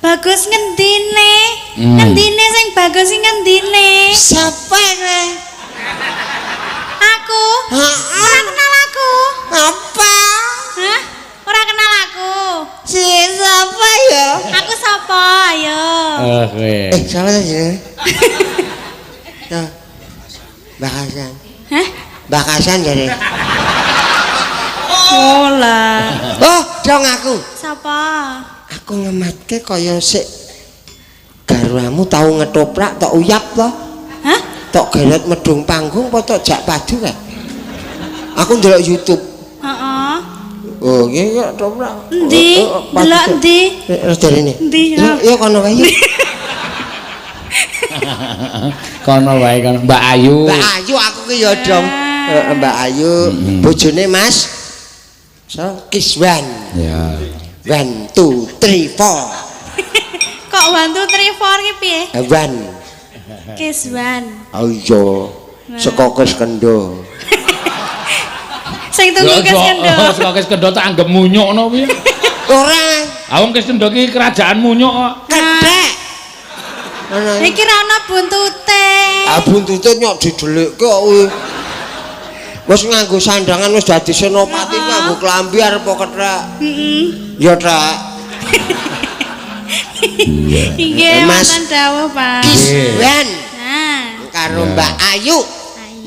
Bagus ngendine? Ngendine sing bagus sing ngendine? Sapa kowe? Aku. Ora kenal aku. Apa? Hah? Ora kenal aku. Si sapa ya? Aku sapa? Ayo. Oke. Sapa ta jenenge? Tuh. Mbak Hasan. Hah? Mbak Hasan jare. Oh lah. Oh, dong aku. Sapa? Aku ngematke kaya sik garwamu tau ngetoprak tok uyap to. Hah? Tok geret medung panggung apa tok jak padu kae? Aku ndelok YouTube. Heeh. Oh, iki kok toprak. Endi? Delok endi? Terus derene. Endi? Ya kono wae. Kono wae kono Mbak Ayu. Mbak Ayu aku ki ya dong. Mbak Ayu bojone Mas So Kiswan. Ya. 1 2 3 4. Kok 1 2 3 4 ki piye? 1. Kiswan. Oh iya. Saka Kiskendha. Sing tunggu Kiskendha. Saka Kiskendha tak anggap munyuk ngono piye? Ora. Ah wong Kiskendha ki kerajaan munyuk kok. Kethek. Iki ra ono buntute. Ah buntute nyok didelikke kok kuwi. Wis nganggo sandangan wis dadi senopati nganggo klambi arep kethek. Heeh. Ya, Trek. Nggih, wonten dawuh, Pak. Kiswan. Nah, karo Mbak Ayu.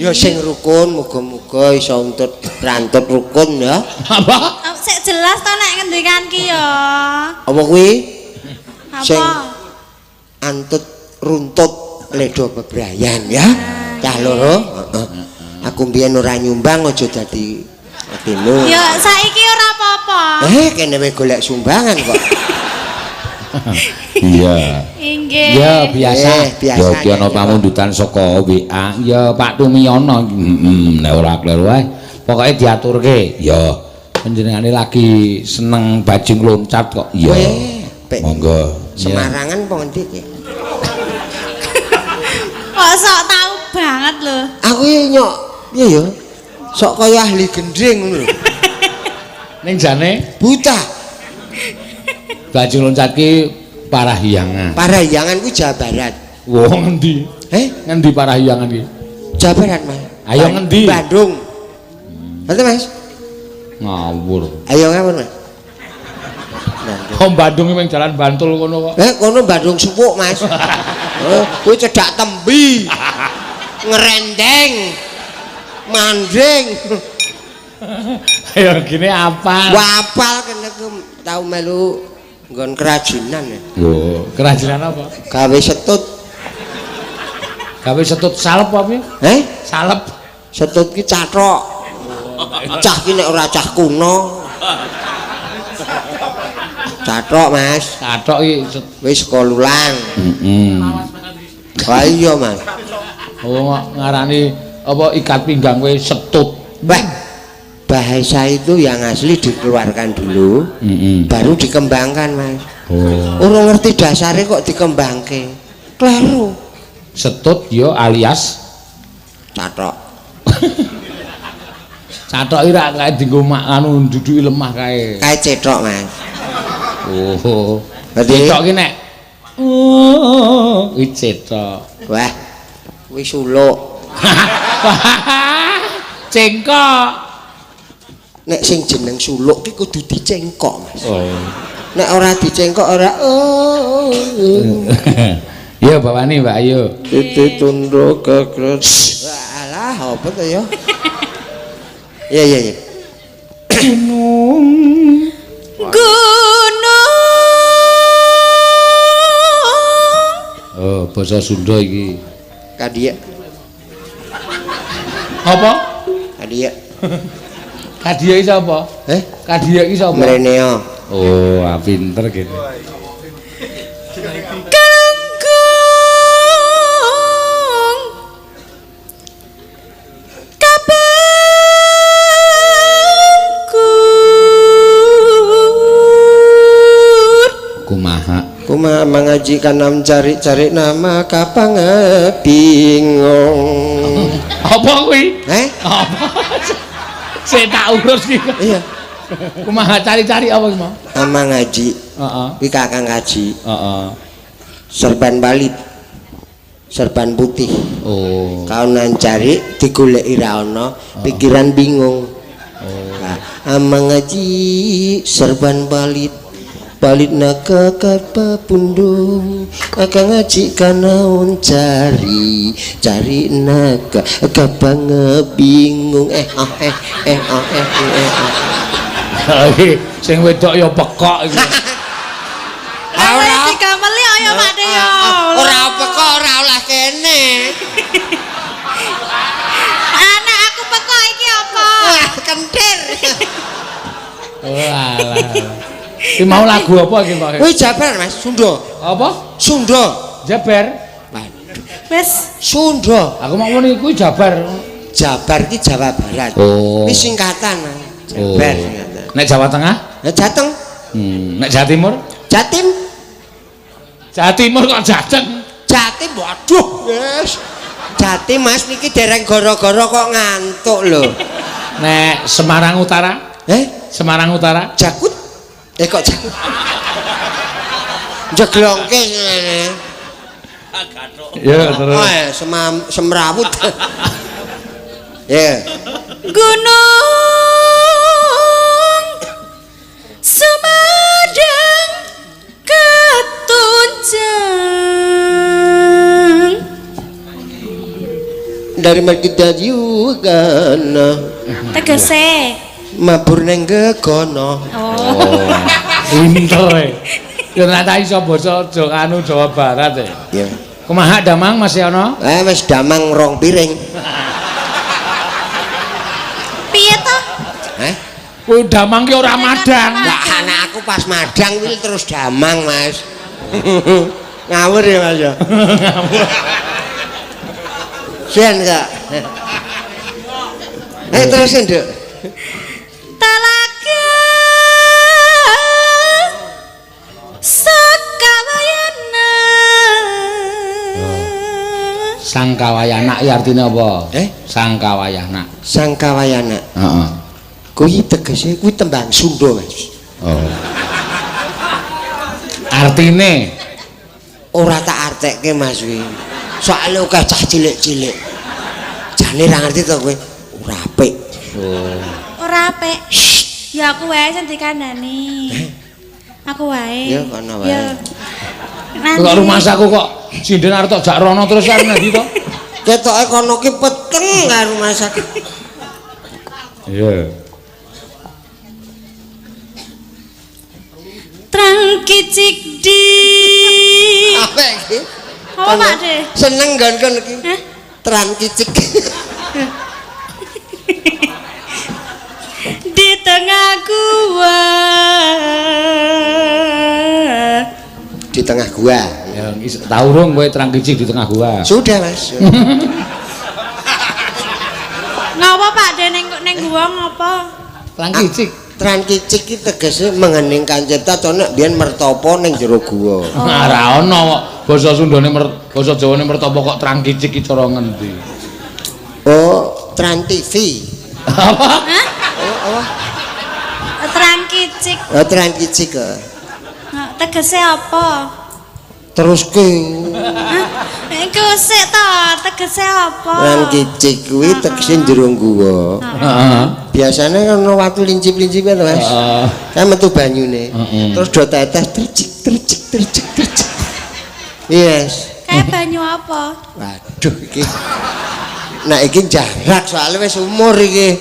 Ya sing rukun muga-muga iso untut rantut rukun ya. Apa? Sik jelas to nek ngendikan ki ya. Apa kuwi? Sing Apa? antut runtut ledo bebrayan ya. Cah loro, heeh. Aku mbiyen ora nyumbang aja dadi atimu. Ya saiki ora apa-apa. Kene wae golek sumbangan kok. Iya. Inggih. Ya biasa. Biasa. Ya ki ana pamundutan saka WA. Ya Pak Tumiono. Heeh, nek ora kleru wae. Pokoke diaturke. Ya panjenengane lagi seneng bajing loncat kok. Ya. Monggo. Semarangan apa ngendi ki? Kok sok tahu banget lho. Aku nyok piye ya? Sok kaya ahli gendring ngono lho. Ning jane buta. Bajing loncat ki Parahyangan. Parahyangan ku Jawa Barat. Wah, ngendi? Ngendi Parahyangan ki? Jawa Barat, Mas. Ayo ngendi? Bandung. Betul, Mas? Ngawur. Ayo ngawur, Mas. Kok Bandung iki jalan Bantul kono kok. Kono Bandung Supuk, Mas. Kuwi cedhak Tembi. Ngerendeng. Manding. Ayo gini apal. Wapal kene ku tau melu nggon kerajinan ya. Lho, kerajinan apa? Gawe setut. Gawe setut salep apa piye? Salep. Setut ki cathok. Cah ki nek ora cah kuno. Cathok, Mas. Cathok ki wis kolulang. Heeh. Lah iya, Mas. Oh, ngarani apa ikat pinggang kowe setut. Wah. Bahasa itu yang asli dikeluarkan dulu, baru dikembangkan, Mas. Oh. Ora ngerti dasare kok dikembangke. Kleru. Setut ya alias cathok. Cathok iki rak kae dienggo mak anu nduduki lemah kae. Kae cethok, Mas. Oh. Berarti cethok ki nek oh, iki cethok. Wah. Kuwi suluk. Cengkok. Nek sing jeneng suluk ki kudu dicengkok, Mas. Oh. Nek ora dicengkok ora oh. Iya, bapakne Mbak Ayu. Titi tunduk kekret. Alah, apa to ya? Iya, iya, iya. Gunung. Gunung. Oh, basa Sunda iki. Kadiya. Apa? Kadiya. Kadiya iki sapa? Kadiya iki sapa? Mreneo. Oh, pinter kene. Kelungkung kabengku. Kumaha mangaji kanam cari-cari nama kapange bingung. Apa kuwi? Eh? Apa? Saya tak urus iki. Iya. Kumaha cari-cari apa iki mau? Amang ngaji. Heeh. Kuwi kakang ngaji. Heeh. Serban balit. Serban putih. Oh. Kaunan cari digoleki ra ana, pikiran bingung. Oh. Nah, amang ngaji serban balit. Balit naka pundung akang ngaji kanaon cari cari naka kapange bingung eh ah eh eh ah eh eh ah. Iki sing wedok ya pekok iki. Ora digameli ayo Pak De ya. Ora pekok ora olah kene. Anak aku pekok iki apa? Wah, kentir. Walah. Iki mau lagu apa iki, Pak? Kuwi Jabar, Mas, Sunda. Apa? Sunda. Jabar. Waduh, Wis Sunda. Aku mau ngene kuwi Jabar. Jabar ki Jawa Barat. Oh. Ini singkatan, Mas. Jabar singkatan. Nek Jawa Tengah? Nah, Jateng, Nek Jawa Timur? Jatim, Jawa Timur kok Jateng? Jatim, waduh, yes. Jatim Mas niki dereng goro-goro kok ngantuk lho. Nek Semarang Utara? Eh, Semarang Utara? Jakut? Eh kok Jakut? Jeglongke ngene. Ya terus. Oh, semrawut. Ya. Gunung Sumedang ketunjang. Dari Margita Yugana Tegese. mabur neng gegono. Oh. Pinter e. Ya nek tak iso basa Jawa anu Jawa Barat e. Ya. Kumaha Damang masih ana? Eh wis damang rong piring. Piye to? Eh? Kuwi Damang ki ora madang. Lah anak aku pas madang kuwi terus damang, Mas. Ngawur ya, Mas ya. Ngawur. Sian, Kak. Eh terusin, Nduk. Talaga Sakawayana. Sangkawayana iki artine apa? Eh? Sangkawayana. Sangkawayana. Heeh. Kuwi tegese kuwi tembang Sunda, Mas. Oh. Artine Ora tak artekke, Mas kuwi. Soale akeh cah cilik-cilik. Jane ra ngerti to kowe. Ora apik. Oh. Ora apik. Ya aku wae sing dikandani. Aku wae. Ya, kono wae. Ya. Nanti. Kok rumangsaku kok sinden arep tok jak rono terus arep ngendi to? Ketoke kono ki peteng karo rumah sakit. Iya. Trang kicik di. Apa iki? Apa Pak De? Seneng nggon-nggon iki. Hah? Tran kicik. Di tengah gua. Di tengah gua. Ya tau rung kowe trang kicik di tengah gua. Sudah, Mas. Ngapa Pak De ning ning gua ngapa? Trang kicik. Tran kicik iki tegese mengheningkan cipta to nek biyen mertopo ning jero gua. Ora ono kok basa Sundane basa Jawane mertopo kok trang kicik iki cara ngendi? Oh, Tran TV. Apa? Hah? Oh, apa? Trang kicik. Oh, Tran kicik. Kok. Nah, tegese apa? Terus ke Hah? Iku sik to, tegese apa? Tran kicik kuwi tegese jero gua. Heeh. Biasanya kan ono watu lincip-lincip kan, Mas. Heeh. Kan metu banyune. Heeh. Terus do tetes tricik tricik tricik tricik. Yes. Kayak banyu apa? Waduh iki. Nah iki jarak soalnya wis umur iki.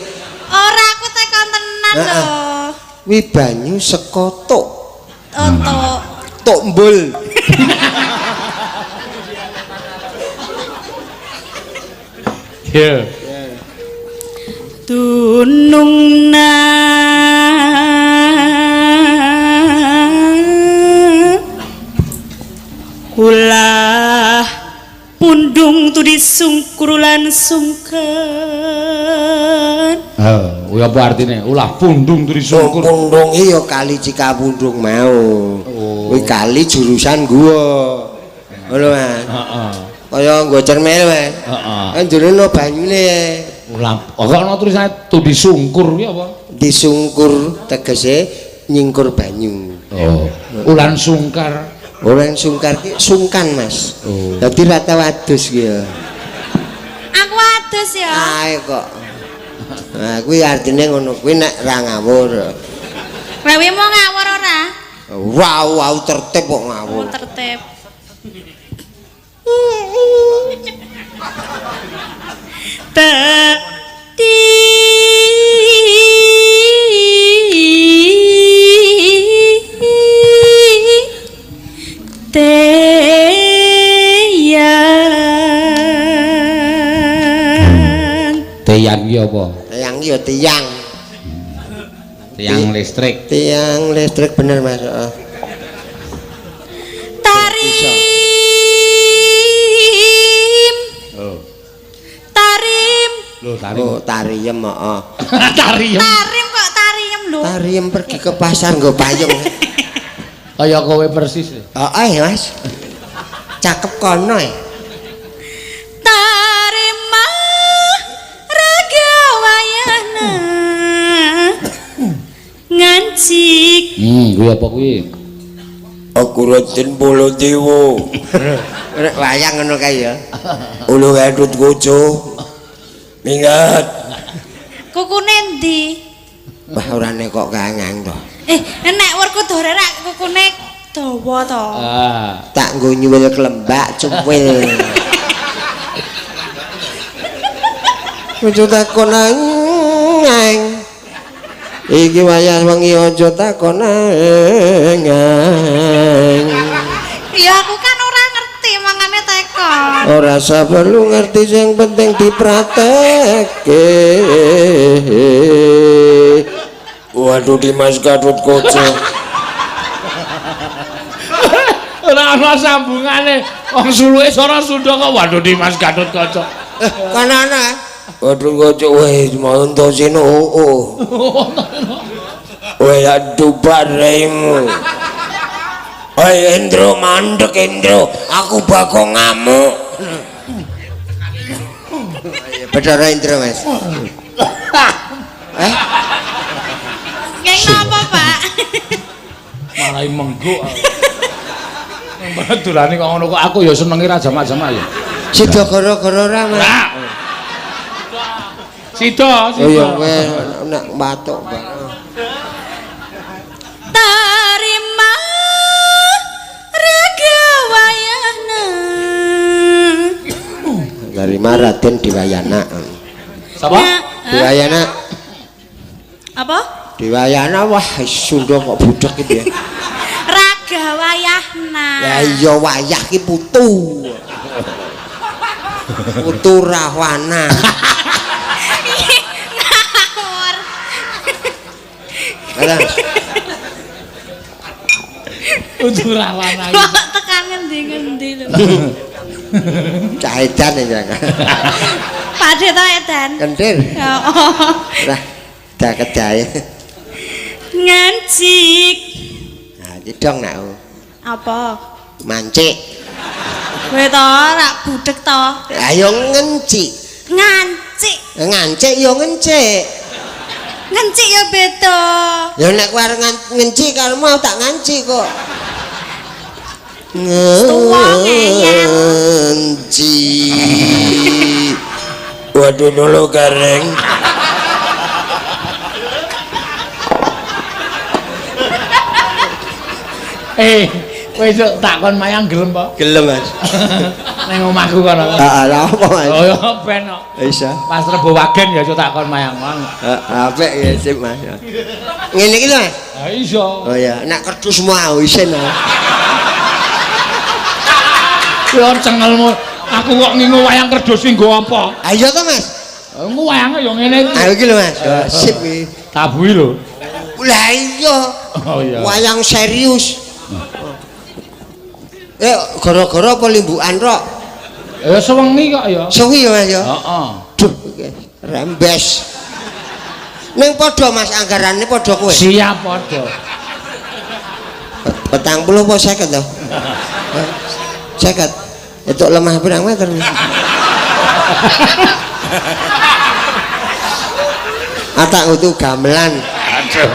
Ora aku tekon tenan Heeh. lho. Kuwi banyu saka tok, Oh, tok. tok mbul. Iya. Dunung na Kula pundung tudi sungkurulan sungkan. Oh, Kuwi apa artine? Ulah pundung trisungkur. Pundung iki ya kali Cikapundung mau. Oh. Kuwi kali jurusan gua. Ngono Mas. Heeh. Kaya nggo cermel Mas. Heeh. Kan jero ono banyune. Ulah kok ana tulisane tundi sungkur kuwi apa? Disungkur tegese nyingkur banyu. Oh. Ulan sungkar. Orang sungkar ki sungkan Mas. Oh. Dadi ra tau adus ki ya. Aku adus ya. Ae kok. Nah, kuwi artine ngono kuwi nek ra ngawur. Rewi mau ngawur ora? Wow, wow tertib kok ngawur. Oh, tertib. Te Teyang. Teyang ki apa? Teyang ki ya tiyang. Tiang listrik. Tiang listrik bener Mas, heeh. Tarim. Oh. Tarim. Lho, tarim. Oh, tariem heeh. Tariem. Tarim kok tariem lho. Tariem pergi ke pasar nggo payung. Kaya kowe persis. Heeh, Mas. Cakep kono e. Tarima raga wayana ngancik. Kuwi apa kuwi? Aku Raden Baladewa. Nek wayang ngono kae ya. Ulu Gatut Kaca. Minggat. Kukune endi? Wah, ora nek kok kangang to. Nek Werkudara rak kukune dawa to. Ah. Tak nggo nyuwil klembak cuwil. Aja takon nang. Iki wayah wengi aja takon nang. Ya aku kan ora ngerti mangane tekon. Ora usah perlu ngerti sing penting dipratekke. Waduh Dimas Gatut Kaca. Ora ana sambungane. Wong suluke swara Sunda kok waduh Dimas Gatut Kaca. Kan ana. Waduh Kaca weh Antasena oo. Weh aduh baraimu. Oi Endro mandek Endro, aku bakal ngamuk. Bedara Indro Mas. Eh? Kayak napa, Pak? Malah mengguk. Mbak dolane kok ngono kok aku ya senenge ra jamak-jamak ya. Sida gara-gara ora, Mas. Sida, sida. Oh ya kowe nek batuk, Mbak. Tarima raga wayana. Tarima Raden Dewayana. Sapa? Dewayana. Apa? Dewayana wah Sunda kok budhek iki ya. Raga wayahna. Lah iya wayah ki putu. Putu Rahwana. Ngawur. Alah. Putu Rahwana. Kok tekan ngendi-ngendi lho. Cah edan ya. Padhe to edan. Kentir. Heeh. Lah dah kedae. Ngancik. Nah, iki dong nak. Apa? Mancik. Kowe to rak budhek to. Ayo ngencik. Ngancik. Ngancik ya ngencik. Ngencik ya beda. Ya nek kowe arep ngencik karo mau tak ngancik kok. Tuwa ngeyel. Ngencik. Waduh nolo gareng. Kowe esuk takon mayang gelem po? Gelem, Mas. Nang omahku kono. Heeh, lha apa, Mas? Oh ya ben kok. Bisa. Pas Rebo Wagen ya esuk takon mayang. Heeh, apik ya sip, Mas. Ngene iki lho, Mas. Ha iso. Oh ya, nek kerdus mau isin. Kuwi cengelmu. Aku kok ngingu wayang kerdus ki nggo apa? Ha iya to, Mas. Ngu wayange ya ngene iki. Ha iki lho, Mas. Sip iki. Tabuhi lho. Lah iya. Oh iya. Wayang serius. Gara-gara apa limbukan rok? Ya sewengi kok ya. Sewengi ya, Mas ya. Heeh. Duh, rembes. Ning padha Mas anggarane padha kowe. Siap padha. 40 apa 50 to? 50. Itu lemah pirang meter. Atak ngutu gamelan. Aduh.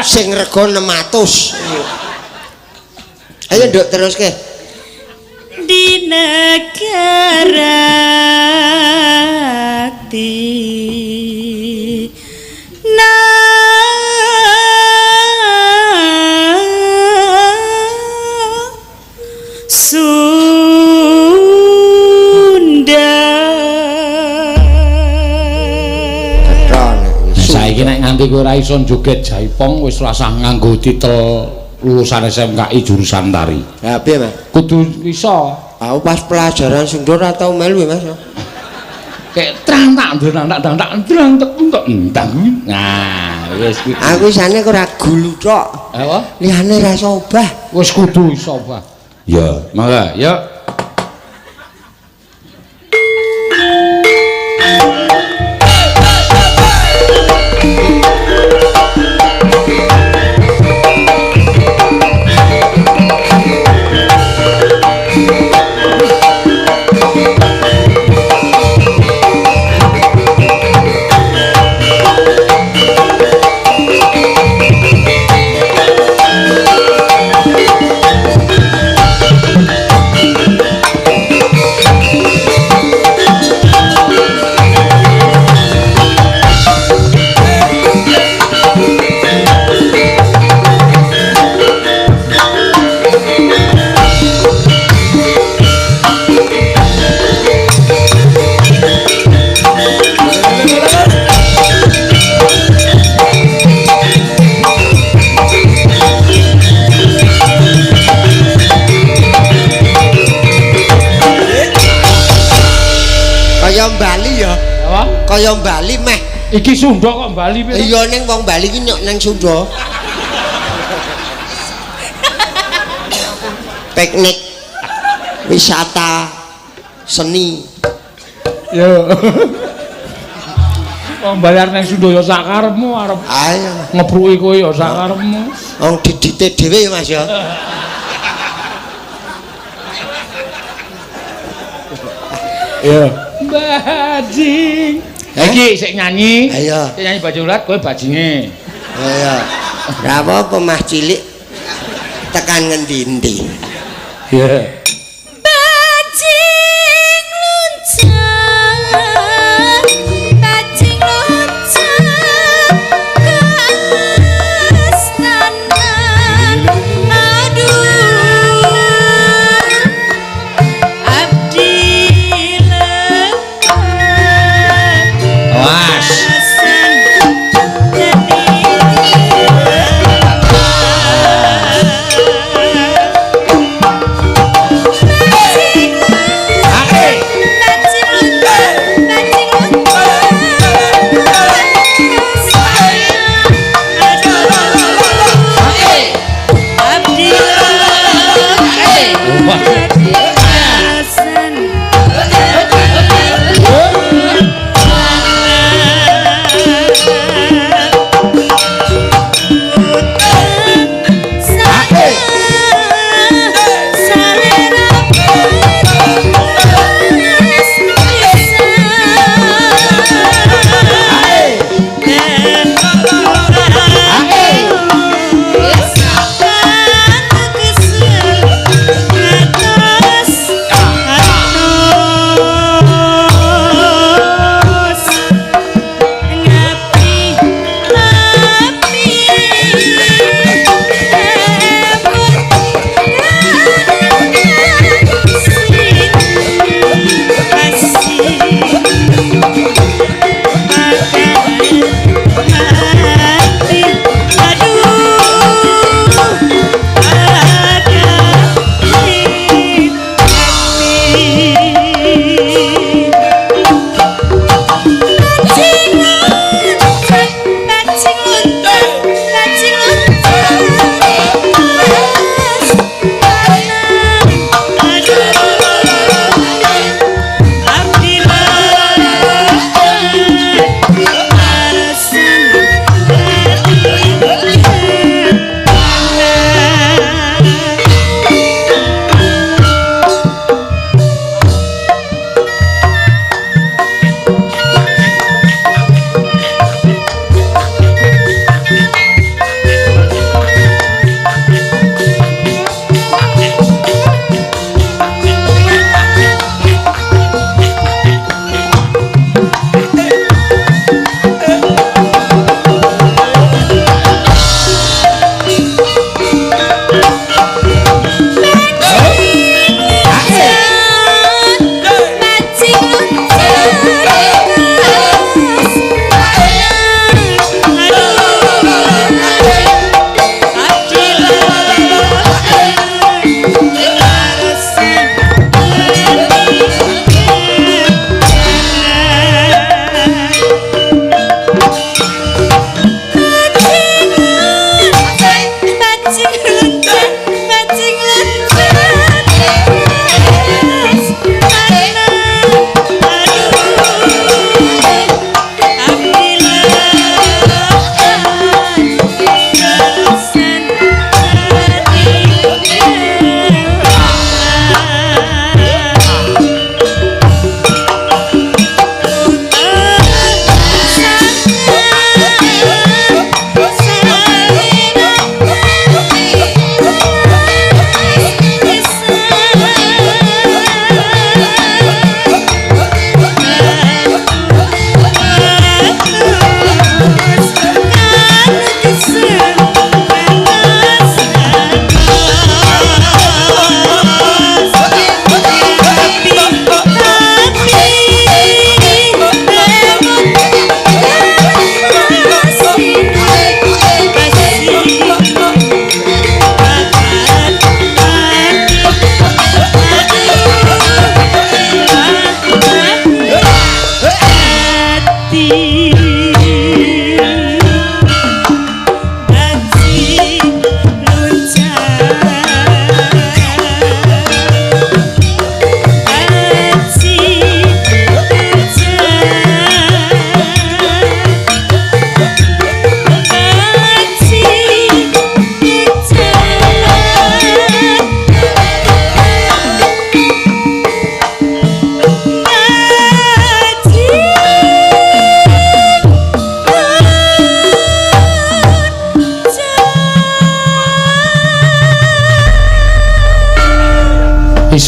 Sing rega 600. Ayo nduk teruske. Di negara Sunda. Saiki nek nganti kowe ora iso joget jaipong wis rasah nganggo titel lulusan SMKI jurusan tari. Lah piye, Mas? Kudu iso. Aku pas pelajaran Sunda ora tau melu, Mas. Kayak trang tak ndang tak tak ndang tek entek ndang. Nah, wis kuwi. Aku isane ora gulu tok. Apa? Liyane ora iso obah. Wis kudu iso obah. Ya, mangga, yuk. Kaya Bali ya. Apa? Kaya Bali meh. Iki Sunda kok Bali piye? Iya ning wong Bali iki nyok nang Sunda. Piknik, wisata, seni. Ya. Wong bayar nang Sunda ya sak karepmu arep. Ayo ngebruki kowe ya sak karepmu. Wong didite dhewe ya Mas ya. Ya. Bajing. Iki sik nyanyi. Ayo. Sik nyanyi bajing ulat kowe bajinge. Ayo. Ora apa-apa mah cilik tekan ngendi-endi. Ya. Bajing loncat, bajing loncat kastanan. Aduh, abdi lepat. Awas.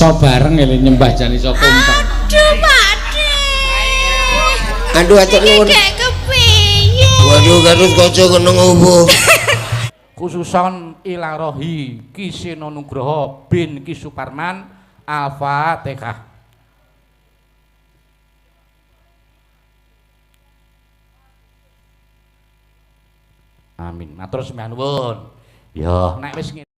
Iso bareng ngene nyembah jan iso kompak. Aduh, Pakde. Aduh atur nuwun. Iki gek kepiye? Waduh Gatot Kaca kena ngopo. Khususon ilarohi Ki Seno Nugroho bin Ki Suparman Al-Fatihah. Amin. Matur sembah nuwun. Ya, nek wis ngene